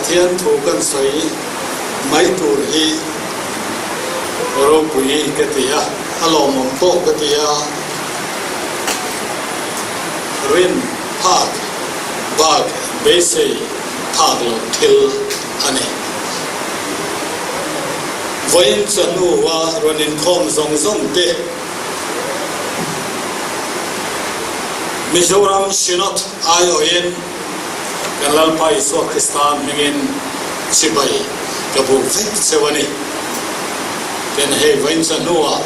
Pathian thu kan sawi mai tur hi ropui ka ti a, a lawmawm pawh ka ti a, rin phak bak beisei phak loh thil a ni. Vawiin chawhnu-a rawn inkhawm zawng zawng te Mizoram Synod aiawhin kan Lalpa Isua Krista hmingin chibai ka buk vek cheu a ni. Ten hei vawiin chawhnu-ah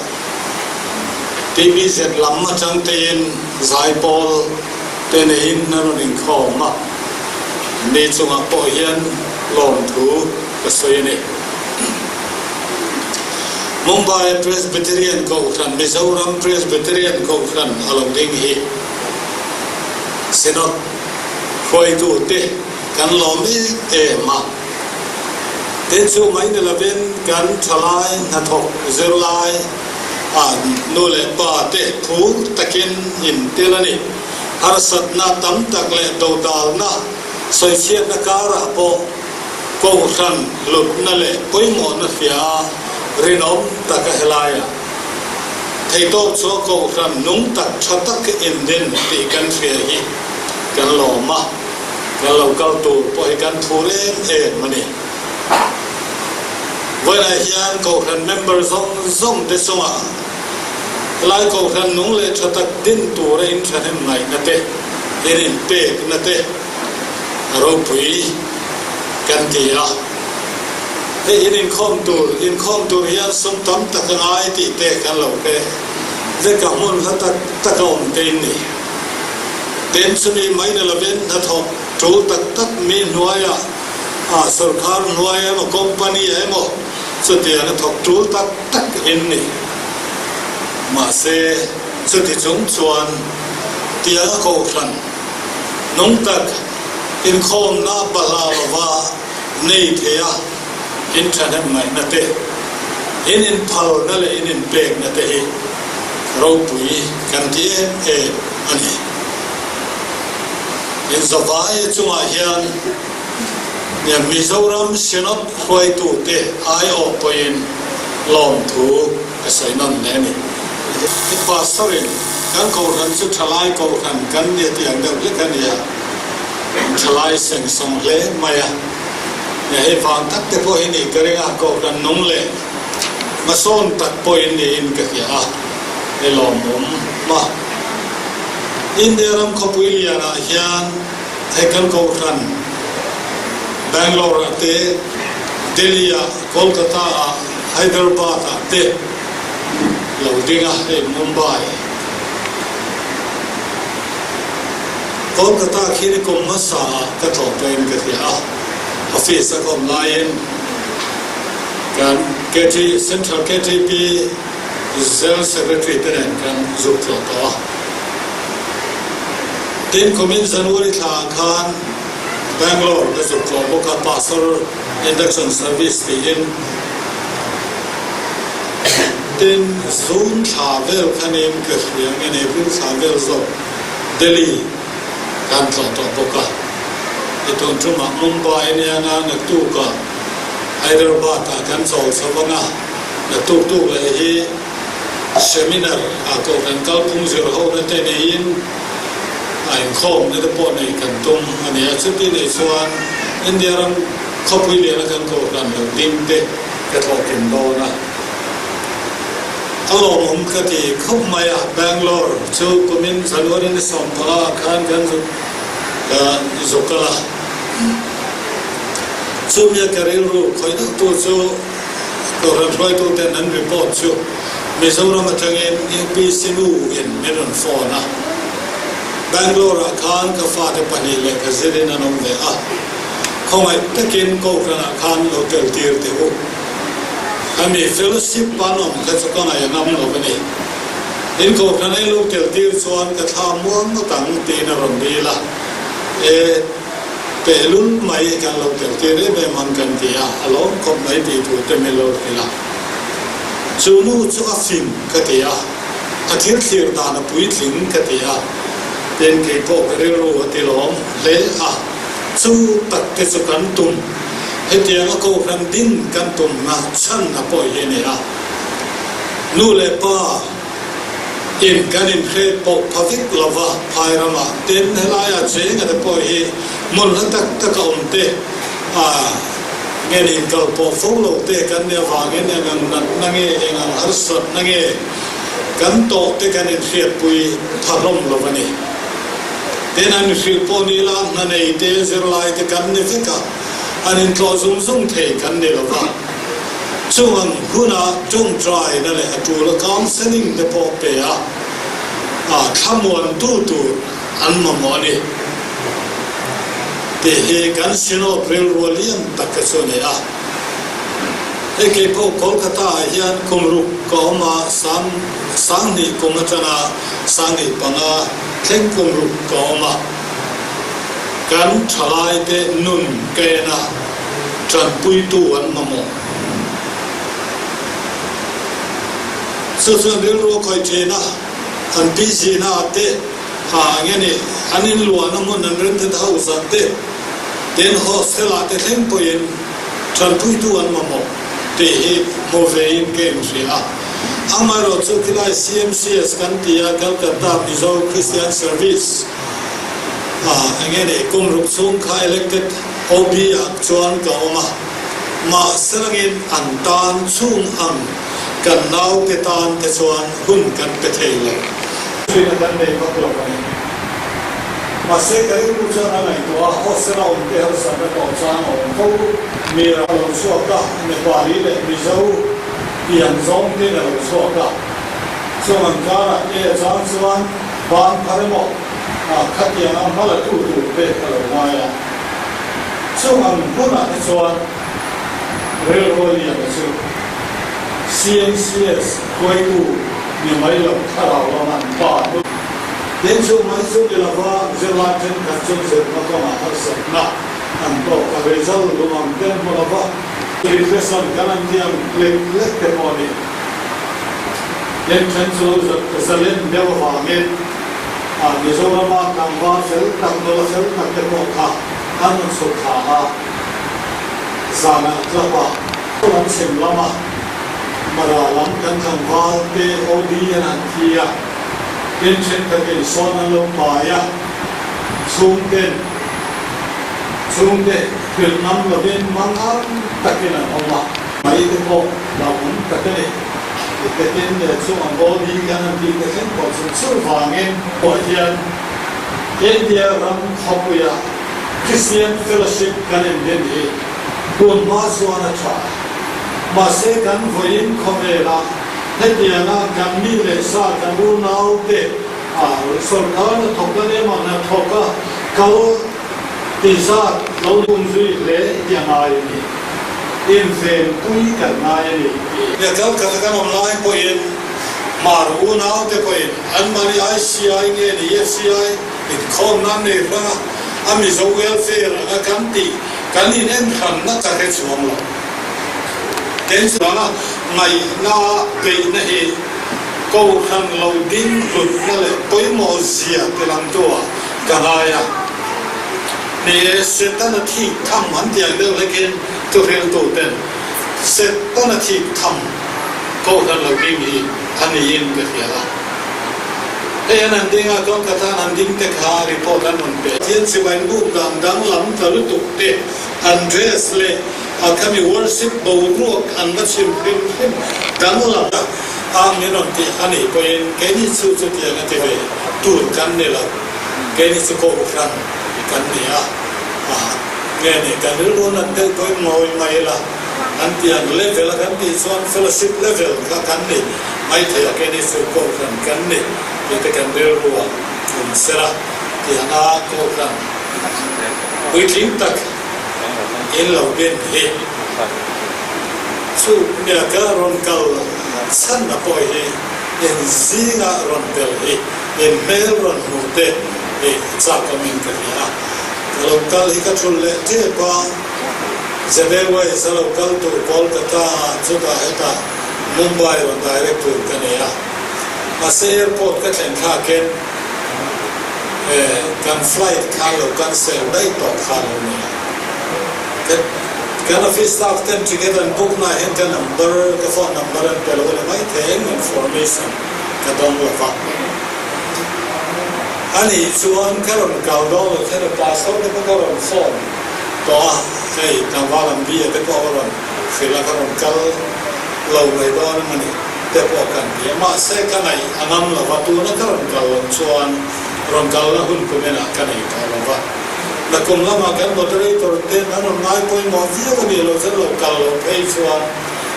TBZ lam atang tein zaipawl te neiin a rawn inkhawm a, ni chungah pawh hian lawmthu ka sawi a ni. Mumbai Presbyterian Kohhran, Mizoram Presbyterian Kohhran a lo ding hi Synod hruaitute kan lawm em em a. Tin chu mai ni lovin kan thalai hnathawk zirlai ah nu leh pa te phur takin in tel a ni. Harsatna tam tak leh dodalna sawichhiatna karah pawh Kohhran hlutna leh pawimawhna hria rinawm taka helaia theihtawp chu Kohhran nung tak tha tak indin tih kan hria hi kan lawm a, kan lo kal tur pawh hi kan phur em em a ni. Vawiinah hian Kohhran member zawng zawng te chungah helai Kohhran nung leh tha tak din tura inthahnem ngaihna te, in inpekna te, A ropui kan ti a, hei in inkhawm tur, inkhawm tur hian sum tam tak a ngai tih te kan lo hre vek a, hmun hla tak tak a awm te in ni. Tin, chumi mai ni lovin hnathawk tul tak tak mi hnuaiah, ah sorkar hnuai emaw company emaw chutiang a thawk tul tak tak in ni. Mahse, chuti chung chuan tiang a kohhran. Nung tak inkhawmna balha lova nei thei a in thahnem ngaihna te, in inphalna leh in inpekna te hi ropui kan ti em em a ni. Inzawvaia chungah hian Mizoram Synod hruaitute aiawh pawhin lawmthu ka sawi nawn hle a ni. Pastor-in kan kohhran chu thalai kohhran kan ni a tih ang deuh hlek a ni a, thalai seng sawng hle mai a, hei vang tak te pawh hi ni ka ring a, kohhran nung leh hmasawn tak pawhin niin ka hria a, hei lawmawm a. India ram khawpui lianah hian hei kan kohhran Bangalore-ah te, Delhi-ah, Kolkata-ah, Hyderabad-ah te, Lo ding a, hei Mumbai. Kolkata khi ni kum hmasa ah ka tlawh pawhin ka hria a, office a ka awm laiin kan KT, Central KTP General Secretary te nen kan zuk tlawh tawh a. Tin, kumin January thla ah khan Bangalore ka zuk tlawh bawk a, Pastor Induction Service tiin. Tin, June thla vel khanin ka hria nge ni, April thla vel zawk Delhi kan tlawh tawh bawk a. I tun tumah Mumbai a nia nga, naktukah Hyderabad-ah kan chawl chho vang a, naktuk tuk leh hi seminar ah kohhran kalphung zir hona te neiin a inkhawmna te pawh nei kan tum a ni a. Chuti nei chuan India ram khawpui liana kan kohhran lo ding te ka thlawhkim dawn a. A lawmawm ka ti khawp mai a, Bangalore chu kumin January ni 15 ah khan kan zuk kal a. Chumi a ka rilru khawih deuh tu chu Kohhran hruaitu ten an report chu Mizoram atangin UPC nu in min rawn phone a. Bangalore ah khan ka fate pahnih lehkha zirin an awm ve a. Khawngaih takin Kohhranah khan lo tel tir teh u. Khami fellowship pan awm kha chu ka ngaih a ngam lo a ni. In Kohhran ei lo tel tir chuan ka thla muang ngawt ang tiin a rawn dil a. E, tehlul mai kan lo tel tir em em ang kan ti a, a lawm khawp mai tih thu te min lo hrilh a. Chu nu chu a fing ka ti a, a thil thlir dan a puitling ka ti a, tin keipawh ka rilru a ti lawm hle a. Chu tak te chu kan tum. Hetianga kohhran din kan tumna chhan a pawh hi a ni a. Nu leh pa in kan inhre pawh pha vek lova phai ramah ten helaia chenga te pawh hi hmun hla tak tak a awm te a ngen inkal pawh fo lo te kan nih avangin eng ang natna nge eng ang harsatna nge kan tawh te kan inhriatpui pha hlawm lo a ni. Tin an hrilh pawh ni la hna nei te zirlai te kan ni vek a, an intlawh zung zung thei kan ni lo va. Chung ang huna tawngtaina leh a tul a counselling te pawh pe a, a thlamuantu tur an mamawh a ni tih hi kan Synod rilrua lian tak te chu a ni a. Hei kei pawh Kolkata ah hian kum ruk ka awm a, sang 2000 kum atanga 2005 thleng kum ruk ka awm a, kan thalaite nun ka en a, tanpuitu an mamawh. Chu chuan rilru a khawih thin a, an busy na ah te, ha eng nge ni, an inluahna hmun an rented house ah te, tin hostel ah te thleng pawhin tanpuitu an mamawh tih hi hmu vein ka inhria a. Amaherawh chu khilai CMCS kan ti a, Calcutta Mizo Christian Service, eng nge ni, kum ruk chhung kha elected OB ah chuan ka awm a, mahse langin an tan chhung ang kan naute tan te chuan hun kan pe thei lo. Hriat a kan nei vak lo a ni. Mahse ka rilru chuan a ngaihtuah a, hostel a awm te harsatna tawh chang a awm fo. Mi a lo chhuak a, Nepali leh Mizo pian zawng te in a lo chhuak a, chung an karah te a chang chuan ban phar emaw khatiang a hma la tu tur te a lo ngai a. Chung ang hunah te chuan rilru a lian a chu CMCS hruaitu ni mai lo thlarau lam an pa hnu. Tin chu mai chu ni lova zirlai thenkhat chu zirna kawngah harsatna an tawk a, result lung ang te an hmu lova, depression kan an tih ang lek lek te pawh a ni. Tin then chu zalen deuh avangin Mizorama tlangval fel tak, nula fel tak te pawh kha an rawn chhuk thla a, zanah club ah lam chhim lama Mara lam kan tlangval te OD an han thi a, tin thenkhatin sawn an lo pai a, chhungten chhungte hrilh ngam lovin mangang takin an awm a. Mai te pawh hlauhawm tak a ni. Titetin leh chung ang OD kan han tih te thleng pawh chu chuvangin pawh hian India ram khawpuia Christian Fellowship kan indin hi tun hma chuan a tha. Mahse kan vawiin khawvela hetianga kan mi leh sa kan unaute sawrkar na thawk a lem ang na thawk a kal ti zat lo tum zui hle hi a ngai a ni. Invenpui kan ngai a ni. Nia kal khat a kan awm lai pawhin Hmar unaute pawhin anmahni ICI nge ni FCI inkhawm nan nei hrang a, a Mizo welfare anga kan tih kan inenhranna ka hre chuang lo. Tin chuan a ngaihna beihna hi Kohhran lo ding hlutna leh pawimawh zia ti langtu-ah ka ngai a. Ni e, Setana thik tham an tih ang deuh hlekin thuhriltuten Setana thik tham Kohhran lo ding hi a niin ka hria a. Hei an han ding a, Kolkata an han ding te kha report an rawn pe. Pathian chibai buk dan danglam ta lutuk te, an dress leh a khami worship boruak an va chhim hrim hrim danglam ta a min rawn tih a nih pawhin keini chu chutiang a ti ve tur kan ni lo. Keini chu Kohhran kan ni a, nge ni kan rilru nat deuh pawhin ngawi mai ila. An tiang level a kan tih chuan fellowship level kha kan ni maithei a keini chu Kohhran kan ni tih te kan rilru ah awm sela tiang a Kohhran puitling tak in lo din hi chu nia ka rawn kal chhan na pawh hi in zinga rawn tel hi in hmel rawn hmuh te hi chak awmin ka hria a ka lo kal hi ka thul leh tep a. Zebeways a lo kal tur Kolkata ah chutah hetah Mumbai rawn direct tur ka nei a. Mahse airport ka thlen thlakin kan flight kha lo cancel daih tawh kha lo ni a. Kan office staff ten ticket an book na hian ka number, ka phone number an pe lo a ni maithei eng information ka dawng lo va. A nih chuan ka rawn kal dawn lo kher a, pastor te pawh ka rawn phone tawh a, hei tlangval ang bia te pawh ka rawn hrilh a, ka rawn kal lo mai dawn a ni te pawh kan ti a, mahse ka ngaih a ngam lo va, tuna ka rawn kal loh chuan rawn kalna hun kuminah ka nei tawh lo va. Nakum lamah kan moderator ten an rawn ngai pawimawh viau a nih loh chuan lo kal loh phei chuan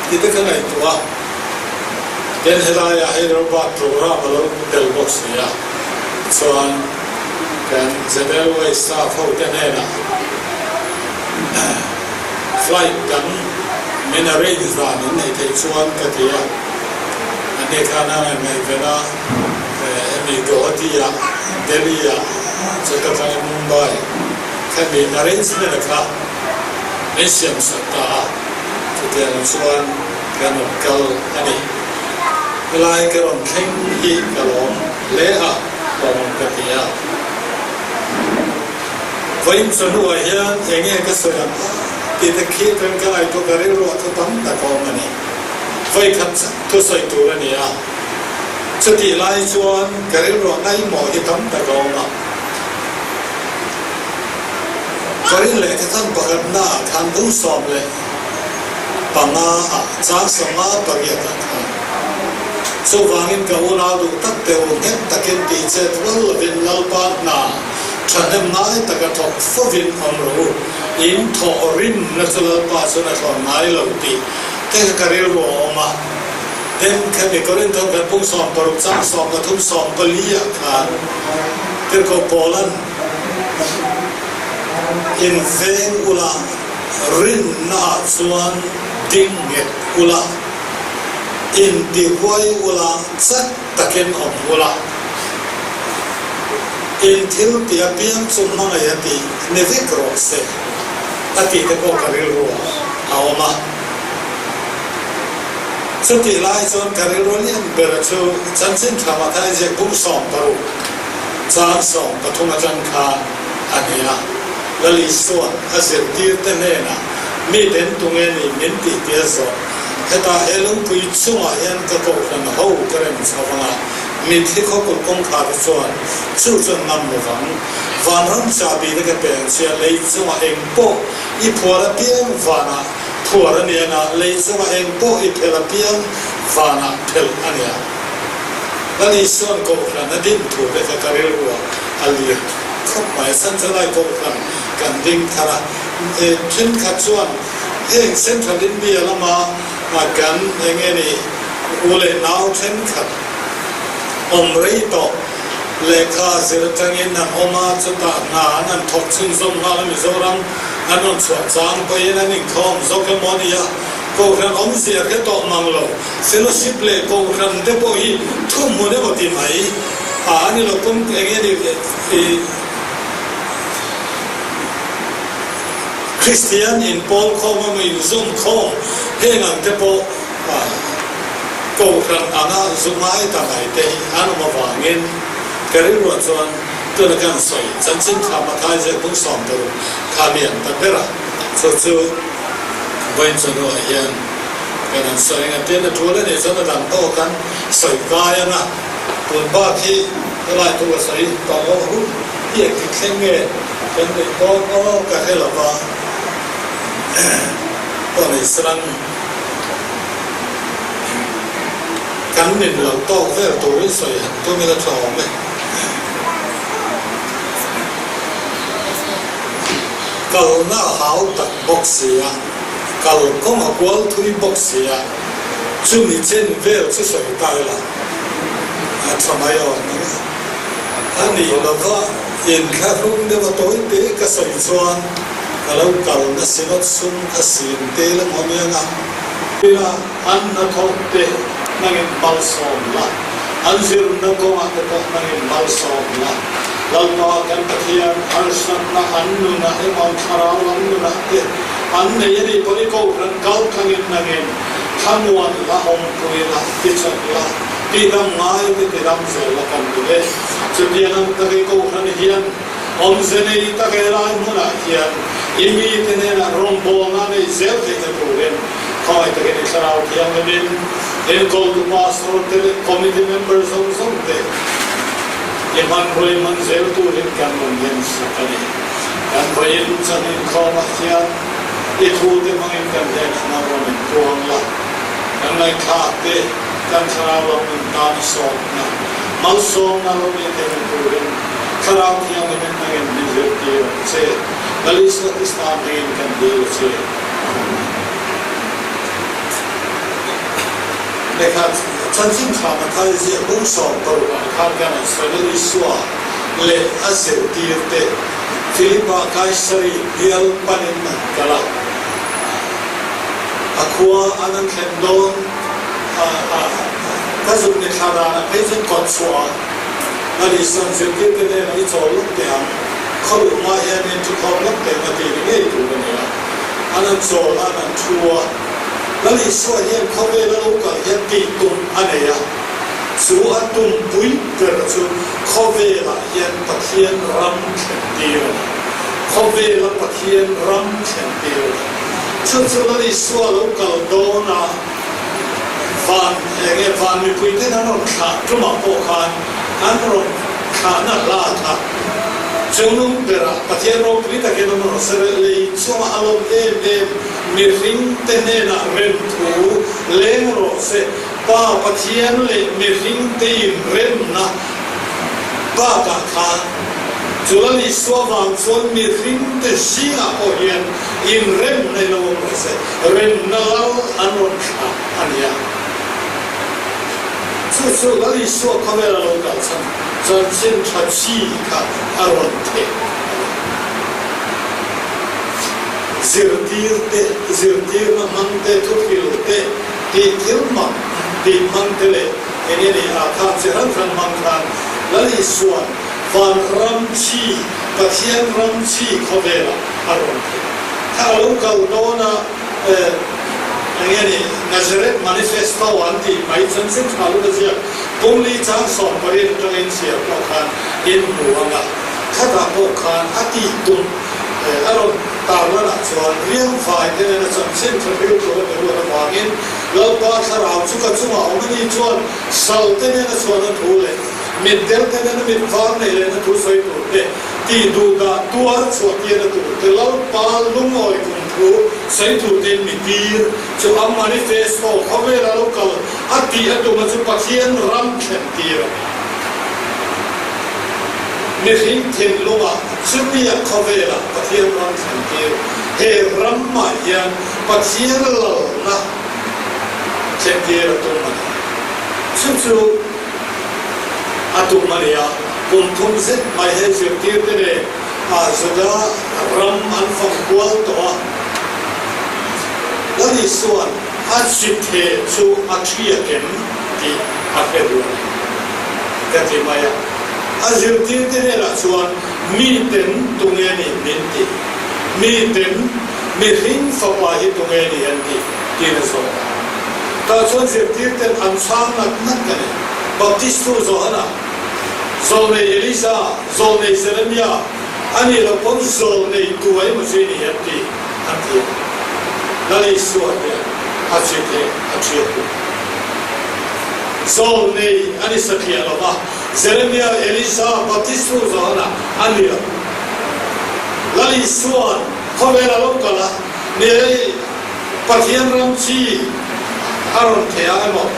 ti te ka ngaihtuah a. Tin helaiah Hyderabad program a lo tel bawk si a, chuan kan ZLY staff ho te hnenah flight dang min arrange dan in neih theih chuan ka ti a, anni khan an rawn ngaihven a, hemi Guwahati-ah, Delhi-ah, chuta tangin Mumbai khami arrangement a kha min siam sak ta a, chutiang chuan Kan rawn kal a ni. Helai ka rawn thleng hi ka lawm hle a, lawmawm ka ti a. Vawiin chawhnuah hian eng nge ka sawi ang tih te khi atangin ka ngaihtuah ka rilruah thu tam tak a awm a ni. Vawikhat thu sawi tur a ni a, chutih lai chuan ka rilruah ngaihmawh hi tam tak a awm a. Ka rin leh ka than pakhatnaah khan bung 15 ah chang 58 ah khan chuvangin ka unau duh tak te u nghet takin tih chet rual lovin Lalpa hna thahnem ngai taka thawk fovin awm rawh u, in thawh rimna chu Lalpa chuan a thlawn ngai lo tih te kha ka rilru a awm a. Tin, khemi Korinthon kan pung 60 chang 13 14 ah khan Tirhkoh Paula'n Inveng ula, rinnaah chuan ding nghet ula, intihuai ula, chak takin awm ula. In thil tih apiang chu hmangaih a tih ni vek rawh se, a tih te pawh ka rilru ah a awm a. Chutih lai chuan ka rilru lian ber chu chanchin tha Mathai ziak bung 60 chang 13 atang khan a ni a. Lal Isua'n a zirtirte hnenah mi den tunge ni min tih tia zawh. Hetah he lungpui chungah hian ka kohhran ho ka rem chho vang a, mitthi khawkut kawngkhar te chuan chu chuan ngam lo vang. Vanram chahbi te ka pe ang che a, lei chungah eng pawh i phuar apiang vanah phuar a ni ang a, lei chungah eng pawh i phelh apiang vanah phelh a ni ang. Lal Isua'n kohhran a din thu te kha ka rilruah a lian khawp mai. Central ai kohhran kan ding thar a, thenkhat chuan heng Central India lama kan eng nge ni u leh nau thenkhat awm rei tawh lehkha zir atangin an awm a, chutah hna an han thawk chhunzawm nghal a, Mizoram an rawn chhuah chang pawhin an inkhawm zawk emaw a ni a, kohhran awmzia hre tawh mang lo. Fellowship leh kohhran te pawh hi thuhmun emaw ti mai a ni lo, kawng eng nge ni Kristian inpawl khawm emaw inzawm khawm heng ang te pawh kohhran anga zu ngai ta mai te hi an awm avangin ka rilruah chuan tuna kan sawi chanchin tha Mathai ziak bung 60 kha lian ta ber a, chu chu vawiin chawhnuah hian kan han sawi ang a, tin a tul a nih chuan a dang pawh kan sawi kai ang a, tun bak hi helai thu ka sawi tawh lo hun hi engtik thleng nge kan neih dawn aw ka hre lo va, pawh nei salang kan nin lo tawk vel turin sawi han tum ila tha awm e. Kalna a hau tak bawk si a. Kal kawng a kual thui bawk si a, chumi chen vel chu sawi ta ila a tha mai awm ang a. A nih lova inthlahrung deuh a tawi te ka sawi chuan ka lo kal na sinawt sum kha sin te la maw nia nga. Ila an hnathawk te nangin malsawm la, an zirna kawngah te pawh nangin malsawm la. Lalpa kan Pathian harsatna an nunah emaw thlarau lam nunah te an nei a nih pawh i kohhran kal thangin nangin thlamuan la, awmpui la, tichak la, tihdam ngai te tidam zel la kan duh e. Chutiang ang tak i kohhran hian Awmze nei tak he lai hmunah hian i mite hnenah rawngbawlna nei zel theihna turin khawngaih takin i Thlarau Thianghlimin enkawltu Pastor te leh Committee member zawng zawng te i hmanrua i hman zel turin kan rawn ngen sak a ni. Kan vawiin chan inkhawmah hian i thute hmangin kan hnenah nang rawn inpuang la, kan ngaihthlak te kan Thlarau lam nun tan a sawtna, malsawmna lo nei theihna turin Thlarau Thianghlimin nangin min zirtir ang che. Lal Isua Krista hmingin kan dil a che. Amen. Lehkha chanchin tha Mathai ziah bung 16 ah khan kan an sawi Lal Isua leh a zirtirte Philipa Kaisari bial panin an kal a, a khua an an thlen dawn ka zuk ni thla danah phei chuan kawt chhuah a Lal Isua'n zirtirte hnenah i chawl lawk teh ang, khawluh hma hian in thukhawm lawk teh ang a ti ni ngei tur a ni a, an an chawl a, an an thu a. Lal Isua hian khawvela lo kal hian tih tum a nei a, chu a tum pui ber chu khawvelah hian Pathian ram thlen tir a ni. Khawvela Pathian ram thlen tir a ni. Chu chu Lal Isua lo kal dawn a, van eng nge van mipui ten an rawn thlah tumah pawh khan an rawn thlahna hla kha chungnung berah Pathian ropui takin awm rawh se lei chunga a lawm em em mihring te hnenah rem thu leng rawh se Pa Pathian leh mihring te inremna bakah khan chu Lal Isua vang chuan mihring te zingah pawh hian inremna in awm rawh se. Remna lal an rawn thlah a ni a. Chu chu Lal Isua khawvela lo kal chhan chanchin tha chi kha a rawn theh a ni. Zirtir te, zirtirna hmang te, thuhril te, tih thil mak tih hmang te leh eng nge ni a kha chi hrang hrang hmang khan Lal Isua'n van ram chi, Pathian ram chi khawvelah a rawn theh. Kha a lo kal dawn a, eng nge ni, Nazareth Manifesto an tih mai chanchin tha lut a ziak, Pumli chang 18 atangin chhiar pawh khan in hmu ang a, khatah pawh khan a tih tum a rawn tarlan ah chuan riang fai te nena chanchin tha hril tur a be ruat avangin Lalpa thlarau chu ka chungah awm a ni chuan sal te nena chhuahna thu leh mitdel te nena mit var nei lehna thu sawi tur te Tih duhdah tuar chhuah tirna tur te Lalpa lungawi kum thu sawi tur tein mi tir chu a manifesto khawvela lo kal a tih a tuma chu Pathian ram thlen tir a ni. Mihring thinlungah chumia khawvela Pathian ram thlen tir he ramah hian Pathian lalna thlen tir a tum a ni. Chu chu. A tum a ni a, kum thum zet mai hei zirtirte nen Juda ram an fang kual tawh a. Lal Isua'n a chi theh chu a thiak em tih a hre duh a ni, ka ti mai a. A zirtirte hnenah chuan, Miten tunge ni min ti? Miten mihring fapa hi tunge ni an ti? Tiin a zawt a. Tah chuan zirtirten an chhang ngat ngat ka ni. Baptistu Johana, zawlnei Elisa, zawlnei Jeremia, a nih loh pawn zawlnei tu emaw chu i ni an ti, an ti a. Lal Isua hian a chi theh a ṭhiat duh. Zawlnei a ni satliah lo va, Jeremia, Elisa, Baptistu Johana a ni lo. Lal Isua'n khawvel a lo kal a, ni ei, Pathian ram chi a rawn thei a emaw,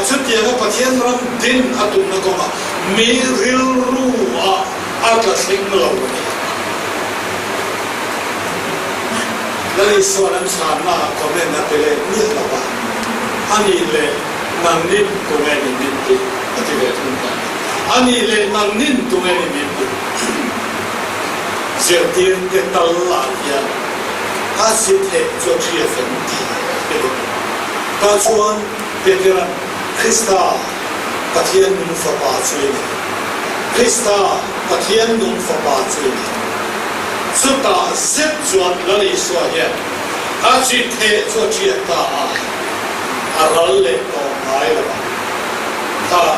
chutianga Pathian ram din a tumna kawngah mi rilru ah a tla thleng lo a ni. Lal Isua'n an chhanna ah comment a pe leh miah lo va, A nih leh nangnin tunge ni min ti? a ti ve thung ta a ni. A nih leh nangnin tunge ni min ti? Zirtirte tal ah hian a si theh chu a hria fel tih a hre deuh. Tah chuan Petera'n, Krista, Pathian nung Fapa chu i ni. Krista, Pathian nung Fapa chu i ni. Chutah zet chuan Lal Isua hian a chi theh chu a hriat ta a, a ral leh tawh ngai lo ang. Tah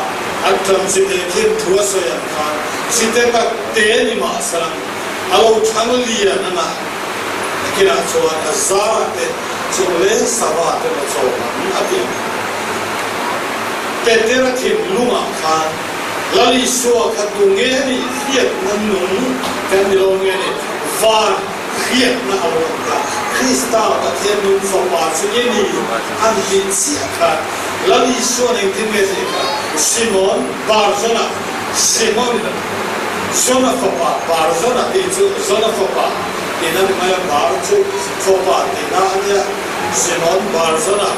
an ṭang chi theh thin thu a sawi ang khan chi te tak te ni mahse lang. A lo thang lian anga nakinah chuan a zarah te chungleng sava te maw chaw ang a ti a ni. Petera thinlungah khan Lal Isua kha tu nge nih hriatna nung kan ni lo nge ni van hriatna a lo awm ta. Krista Pathian nung Fapa chu nge ni an tih chiah khan Lal Isua'n engtin nge tih kha Simon Barjona Simon Jona fapa Bar Jona tih chu Jona fapa tihna ni mai a, Bar chu fapa tihna a nia, Simon Bar Jona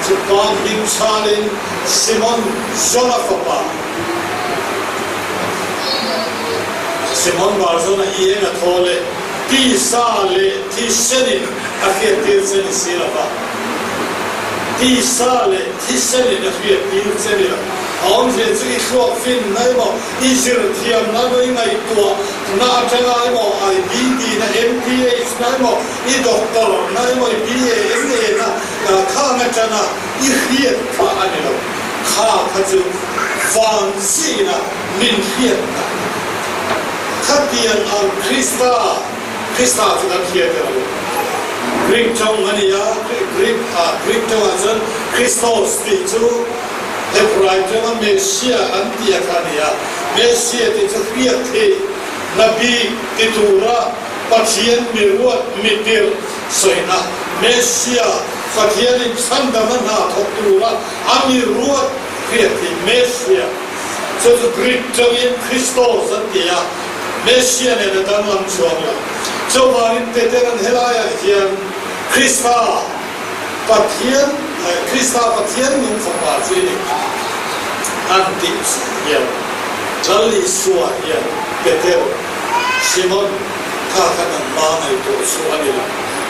chu pa hming chhalin Simon Jona fapa Simon Bar Jona i eng a thaw leh tisa leh thisenin a hriattir che ni si lo va, tisa leh thisenin a hriattir che ni lo. A awmzia chu i thluak finna emaw, i zirthiamna emaw, i ngaihtuahna atanga emaw, i BD na, MPH na emaw, i doctor na emaw, i BA, MA na khang atanga i hriat kha a ni lo. Kha kha chu van zina min hriatna khatiang ang Krista, Krista chu kan hriat emaw lo. Greek tawng a ni a, Greek, Greek tawngah chuan Christos tih chu Hebrai tawng a Messiah an tih a kha a ni a, Messiah tih chu hriat theih na bik ti tura Pathian miruat mitirh sawina, Messiah, Pathianin chhandam a hna thawk tura a miruat hriat theih Messiah, chu chu Greek tawngin Christos an ti a, Messiah nen a danglam chuang lo. Chuvangin Peter-a'n helaiah hian Krista, Pathian, Krista Pathian nung fapa chu i ni an tih hian Lal Isua hian Peter, Simon, kha kha nangma ngaihtuah chu a ni lo.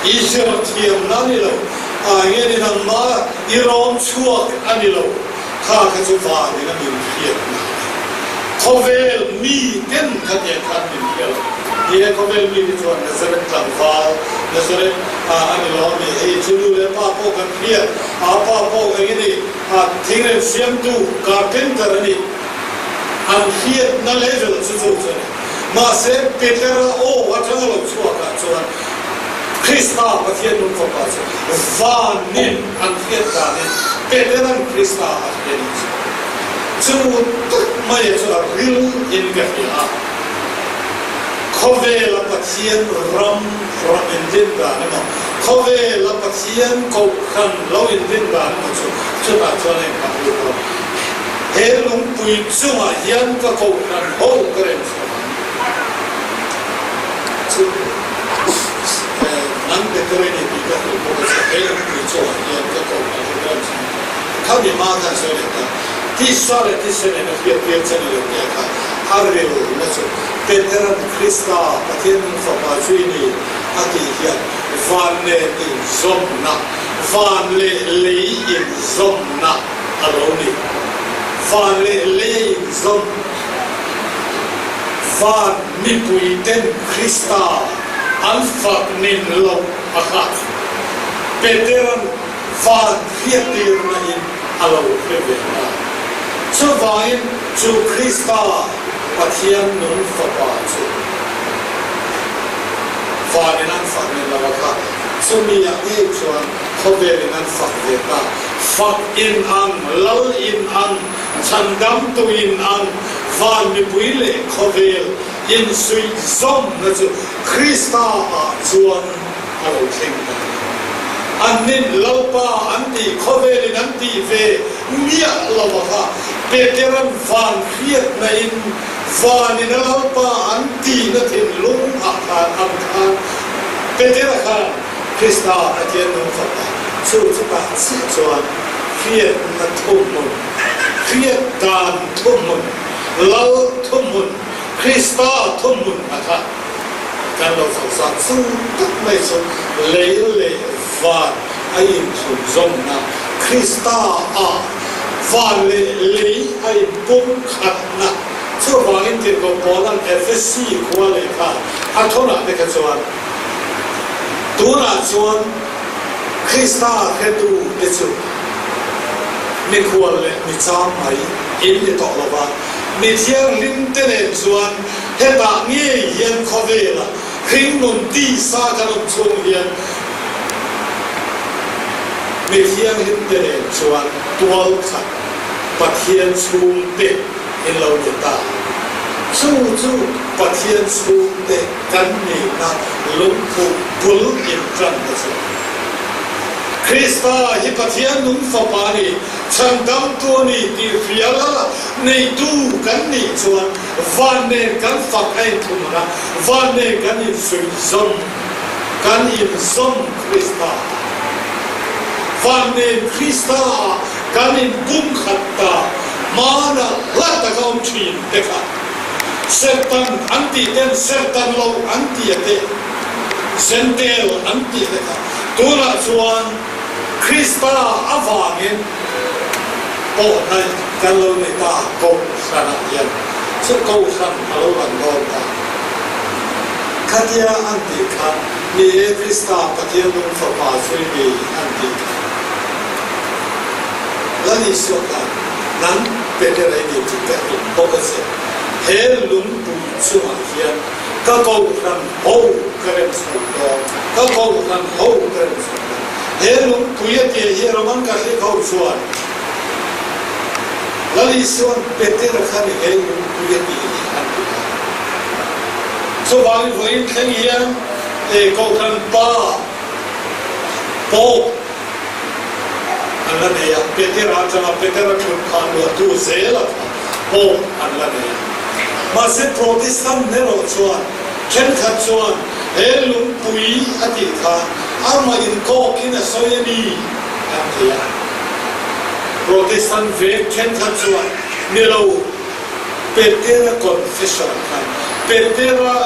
I zir thiamna a ni lo. A nge ni nangma i rawm chhuak a ni lo. Kha kha chu vanin a min hriatna a ni. Khawvel mi ten kha tiang khan min hria lo. Ni e, khawvel mi te chuan Nazareth tlangval, Nazareth a ni lo a mi, hei chu nu leh pa pawh kan hria, a pa pawh eng nge ni, thingrem siamtu, carpenter a ni. An hriatna level chu chu chu a ni. Mahse, Petera aw atanga lo chhuakah chuan Krista Pathian nung fapa chu vanin an hriat danin Petera'n Krista a hria nih chu. Chu tak maia chu a ril in ka hria a. Khawvela Pathian ram ram inrin dan emaw, khawvela Pathian kohhran lo inrin dan emaw chu chutah chuan a inhmang lut lo. He lungpui chungah hian ka kohhran ho ka rem chhuak ang. Chu nang Peter i ni tih ka hrilh bawk a che, he lungpui chungah hian ka kohhran ho ka rem chhuak ang. Kha mi hma khan sawi leh ta, tisa leh thisen in a hriat tir che ni lo tia kha a ril na chu Petera'n Krista, Pathian nung Fapa chu i ni a tih hian van nen inzawmna, van leh lei inzawmna a lo ni. Van leh lei a inzawm. Van mipui ten Krista an fak nin loh a kha Petera'n van hriattirna in a lo hre ve ta. Chuvangin chu Krista Pathian nung Fapa chu vanin an fak nin lo a kha, chumi ah ngei chuan khawvelin an fak ve ta. Fak in ang, lal in ang, chhandamtu in ang, van mipui leh khawvel insuih zawmna chu Krista ah chuan a lo thleng ta a ni. An nin Lalpa an tih khawvelin an tih ve miah lo a kha Petera'n van hriatna in vanin a Lalpa an tihna thinlung ah khan ang khan Petera khan Krista Pathian nung fapa chu chutah chiah chuan hriatna thuhmun, hriat dan thuhmun, Lal thuhmun, Krista thuhmun a kha Kan lo fak zat chu tak mai chu lei leh van a inthlunzawmna Krista ah van leh lei a inpum khatna chuvangin tirhkoh Paula'n Efesi khua lehkha a thawnah te kha chuan tunah chuan Krista hretu te chu mikhual leh michang mai in ni tawh lova. Mi thianghlimte nen chuan hetah ngei hian khawvela hringnun tisa kan awm chhung hian mi thianghlimte nen chuan tual khat Pathian chhungte in lo ni ta. Chu chu Pathian chhungte kan nihna lungphu bul inṭanna chu a ni. Krista hi Pathian nung Fapa a ni, Chhandamtu a ni tih hria lala neitu kan nih chuan van nen kan fak a inthum ang a, van nen kan insuihzawm, kan inzawm Krista ah. Van nen Krista ah kan inpumkhat ta, hmanah hla taka awm thin te kha Serhtan an tih ten serhtan lo an ti a te, Zentel an tih te kha tunah chuan Krista avangin pawh hnaih kan lo nei ta Kohhranah hian chu Kohhran a lo lang dawn ta. Khatia an tih kha ni e Krista Pathian nung Fapa zui mi an tih kha. Lal Isua khan nang Peter ei ni tih ka hrilh bawk a che. He lungpui chungah hian ka Kohhran ho ka rem chho dawn, ka Kohhran ho ka rem chho dawn. He lungpui a tih hi Roman Catholic ho chuan Lal Isua'n Peter khan he lungpui a tih hi an ti ta. Chuvangin vawiin thleng hian Kohhran Pa, Pope, an la nei a, Petera atanga Petera thut kha luahtu zela kha Pope an la nei a. Mahse Protestant erawh chuan thenkhat chuan he lungpui a tih kha amah inkawkin a sawi a ni an ti a. Protestant vek thenkhat chuan ni lo, Petera confession khan Petera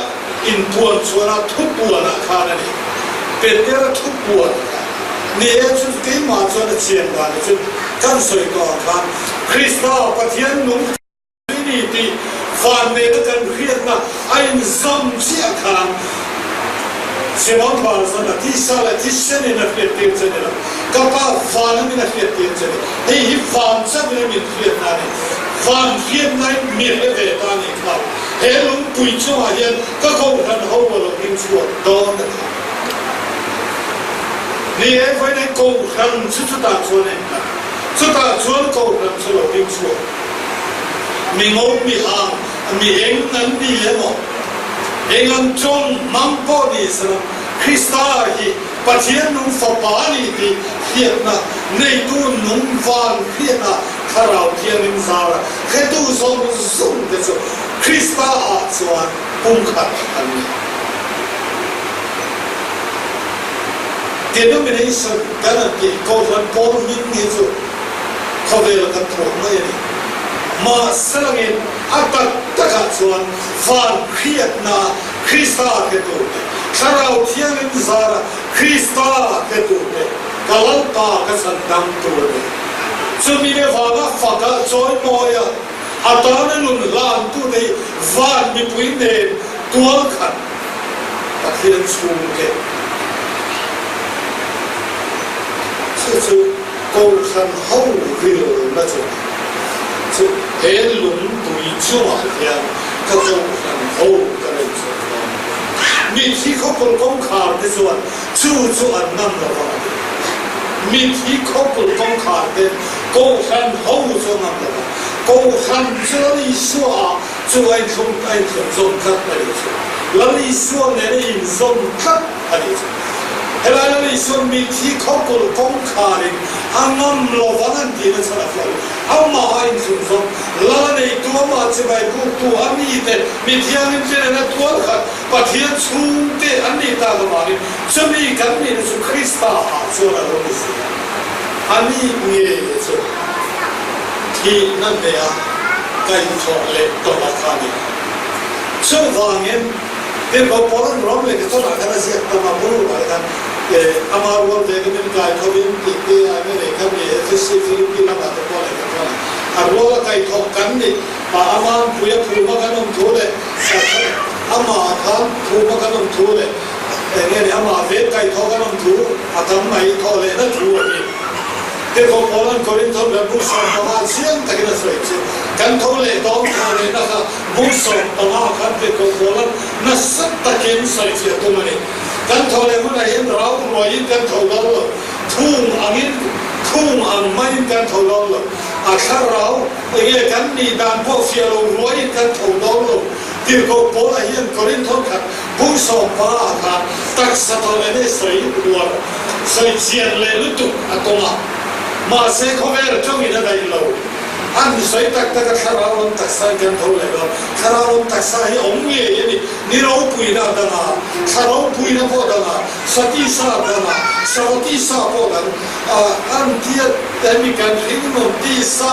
inpuan chuan a thupuanah khan a ni. Petera thupuan kha ni e chu keimah chuan a chian dan hi chu kan sawi tawh ang khan Krista Pathian nung i ni tih vanneihna kan hriatna a inzawm chiah khan Simon Bar-Zon a tisa leh thisenin a hriattir che ni lo, ka pa van amin a hriattir che ni. Hei hi van chauhin a min hriatna a ni. Van hriatnain mi hre ve ta a nih kha. He lungpui chungah hian ka kohhran ho a lo ding chhuak dawn a kha. Ni e, vawiin kohhran chu chutah chuan a inhlat. Chutah chuan kohhran chu lo ding chhuak. Mi ngo, mi hang, mi eng an ni emaw, eng an tawng hmang pawh ni sela, Krista hi Pathian nung Fapa a ni tih hriatna neitu nung van hriatna Thlarau Thianghlim zara hretu zawng zawng te chu Krista ah chuan pumkhat an ni. Denomination kan an tih Kohhran pawl hming hi chu khawvel kan thuah mai a ni. Mahselangin a tak takah chuan van hriatna Krista hretu te, Thlarau Thianghlim zara Krista hretu te, ka Lalpa ka chhan dang tur a ni. Chumi le vanga faka chawimawi a, a tana nun hlantute hi van mipui nen tual khat Pathian chhungte chu chu Kohhran ho rilna chu chu he lungpui chungah hian ka Kohhran ho ka nei chhuak dawn. Mitthi khawpul kawngkhar te chuan chu chu an ngam lo vang a ti. Mitthi khawpul kawngkhar ten Kohhran ho chu a ngam lo vang. Kohhran chu Lal Isua ah chu a inthlung a inthlung zawm tlat a nih chu. Lal Isua nen a inzawm tlat a nih chu. Helai Lal Isuan mitthi khawkulh kawngkharin a ngam lo vang an tihna chhan a fiah lo. Amah a inthlung zawm. Lal a neitu amah chibai buktu a mite mi thianghlim te nena tual khat Pathian chhungte an nih tak avangin chumi kan nihna chu Krista ah chuan a lo ni si a. A nih nge chu thihna hneha kaihthawh leh tawha kha a ni. Chuvangin Tirhkoh Paula'n Rom lehkhathawlah khan a ziak tam a, Burukah khan ama rual ve ka min kaithawhin tih te a nge nei kha mi Efesi, Philippi lamah te pawh lehkhathawlah a ruala kaithawh kan nih ama'n puia phuma kan awm thu leh amah khan phuma kan awm thu leh eng nge ni amah ve kaithawh kan awm thu a tam mai thawh lehna thu a ni. Tirhkoh Paula'n Korintho leh bung 15 chiang takin a sawi chu, Kan tho leh dawn tho lehna kha bung 15 khan Tirhkoh Paula'n nasa takin sawi chiah tum a ni. Kan tho leh hunah hian rau ruaiin kan tho dawn lo, thung angin thung ang maiin kan tho dawn lo, a thlarau enge kan nih dan pawh fiah lo ruaiin kan tho dawn lo. Tirhkoh Paula hian Korintho khat bung 15 khan taksa tho leh nei sawi uar sawi chian leh lutuk a tum a. Mahse khawvel tawngin a daih lo. An sawi tak tak a thlarau lam taksa in kan tho leh dawn. Thlarau lam taksa hi awm ngei a ni. Ni ropuina a dang a, thla ropuina pawh a dang a, satisa a dang a, savatisa pawh a dang a. An tia hemi kan hringnun tisa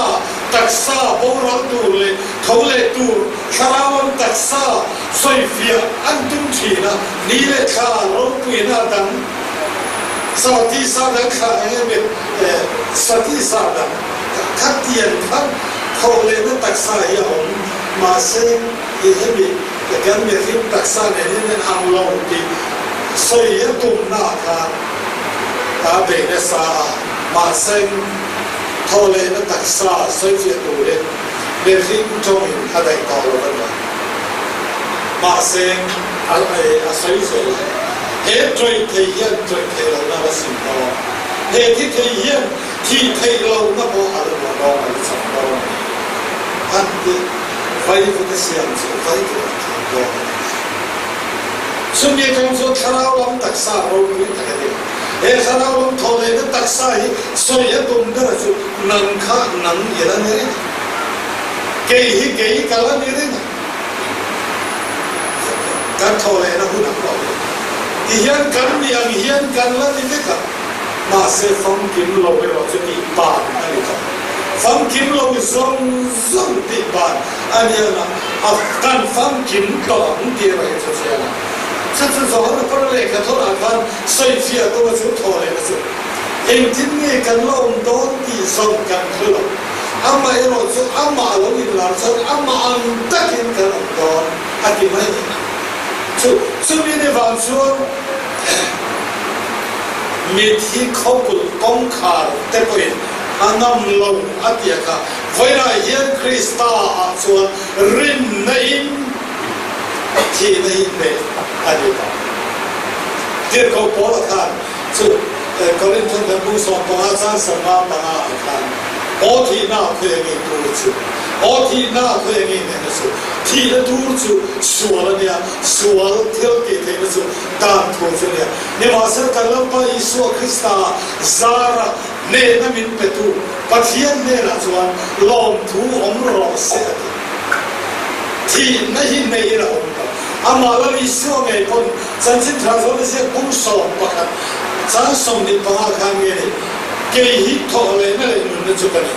taksa boral tur leh tho leh tur thlarau lam taksa sawifiah an tum thin a, ni leh thla ropuina a dang. Satisa dang thla eng em em satisa dang kha tian khan tho lehna taksa hi a awm mahse i hemi kan mihring taksa nen hian an ang lo tih sawi a tumna ah khan a bei nasa a mahse tho lehna taksa sawifiah turin mihring tawngin a daih tawh lo a ni mahse a sawi zel a. He tawih thei hian tawih theih lohna a la sim dawn. He thi thei hian thih theih lohna pawh a la luah dawn, a la chang dawn a ni. An ti vaivut a siam chu vaivut a thleng dawn a ni. Chumi atang chuan thlarau lam taksa ropui tak a ni. He thlarau lam thaw lehna taksa hi sawi a tum ber chu nang kha nang i la ni reng a, kei hi kei ka la ni reng a. Kan thaw lehna hun ang lo e. Ti hian kan ni ang hian kan la ni vek a, mahse famkim lo erawh chu tih ban a ni tawh. Famkim lo zawng zawng tih ban a ni ang a, a kan famkim tawh ang tih erawh hi chu chiang a. Chu chu Johana pawn lehkha thawrah khan sawifiah tum a chu thaw lehna chu engtin nge kan la awm dawn tih zawng kan hre lo. Amah erawh chu amah lo inlar chuan amah ang takin kan awm dawn a ti mai a ni. Chu chumi ni vang chuan mithi khawkulh kawngkhar te pawhin a ngam lo a ti a kha. Vawiinah hian Krista ah chuan rinna in thihna hi hneh a ni ta. Tirhkoh Paula khan Chu Korinthon kan bung 15 chang 55 ah khan, Aw thihna khawi a ngei tur chu, aw thihna khawi a ngei nehna chu, thihna tur chu sual a nia, sual thil tih theihna chu dan thu chu a nia. Nimahsela kan Lalpa Isua Krista zara nehna min petu Pathian hnenah chuan lawmthu awm rawh se a ti. Thihna hi neihin a awm ta. Amah Lal Isua ngei pawn Chanchin Tha Zawn a ziak bung 11 chang 25 khan nge ni, Kei hi thawh lehna leh nunna chu ka ni.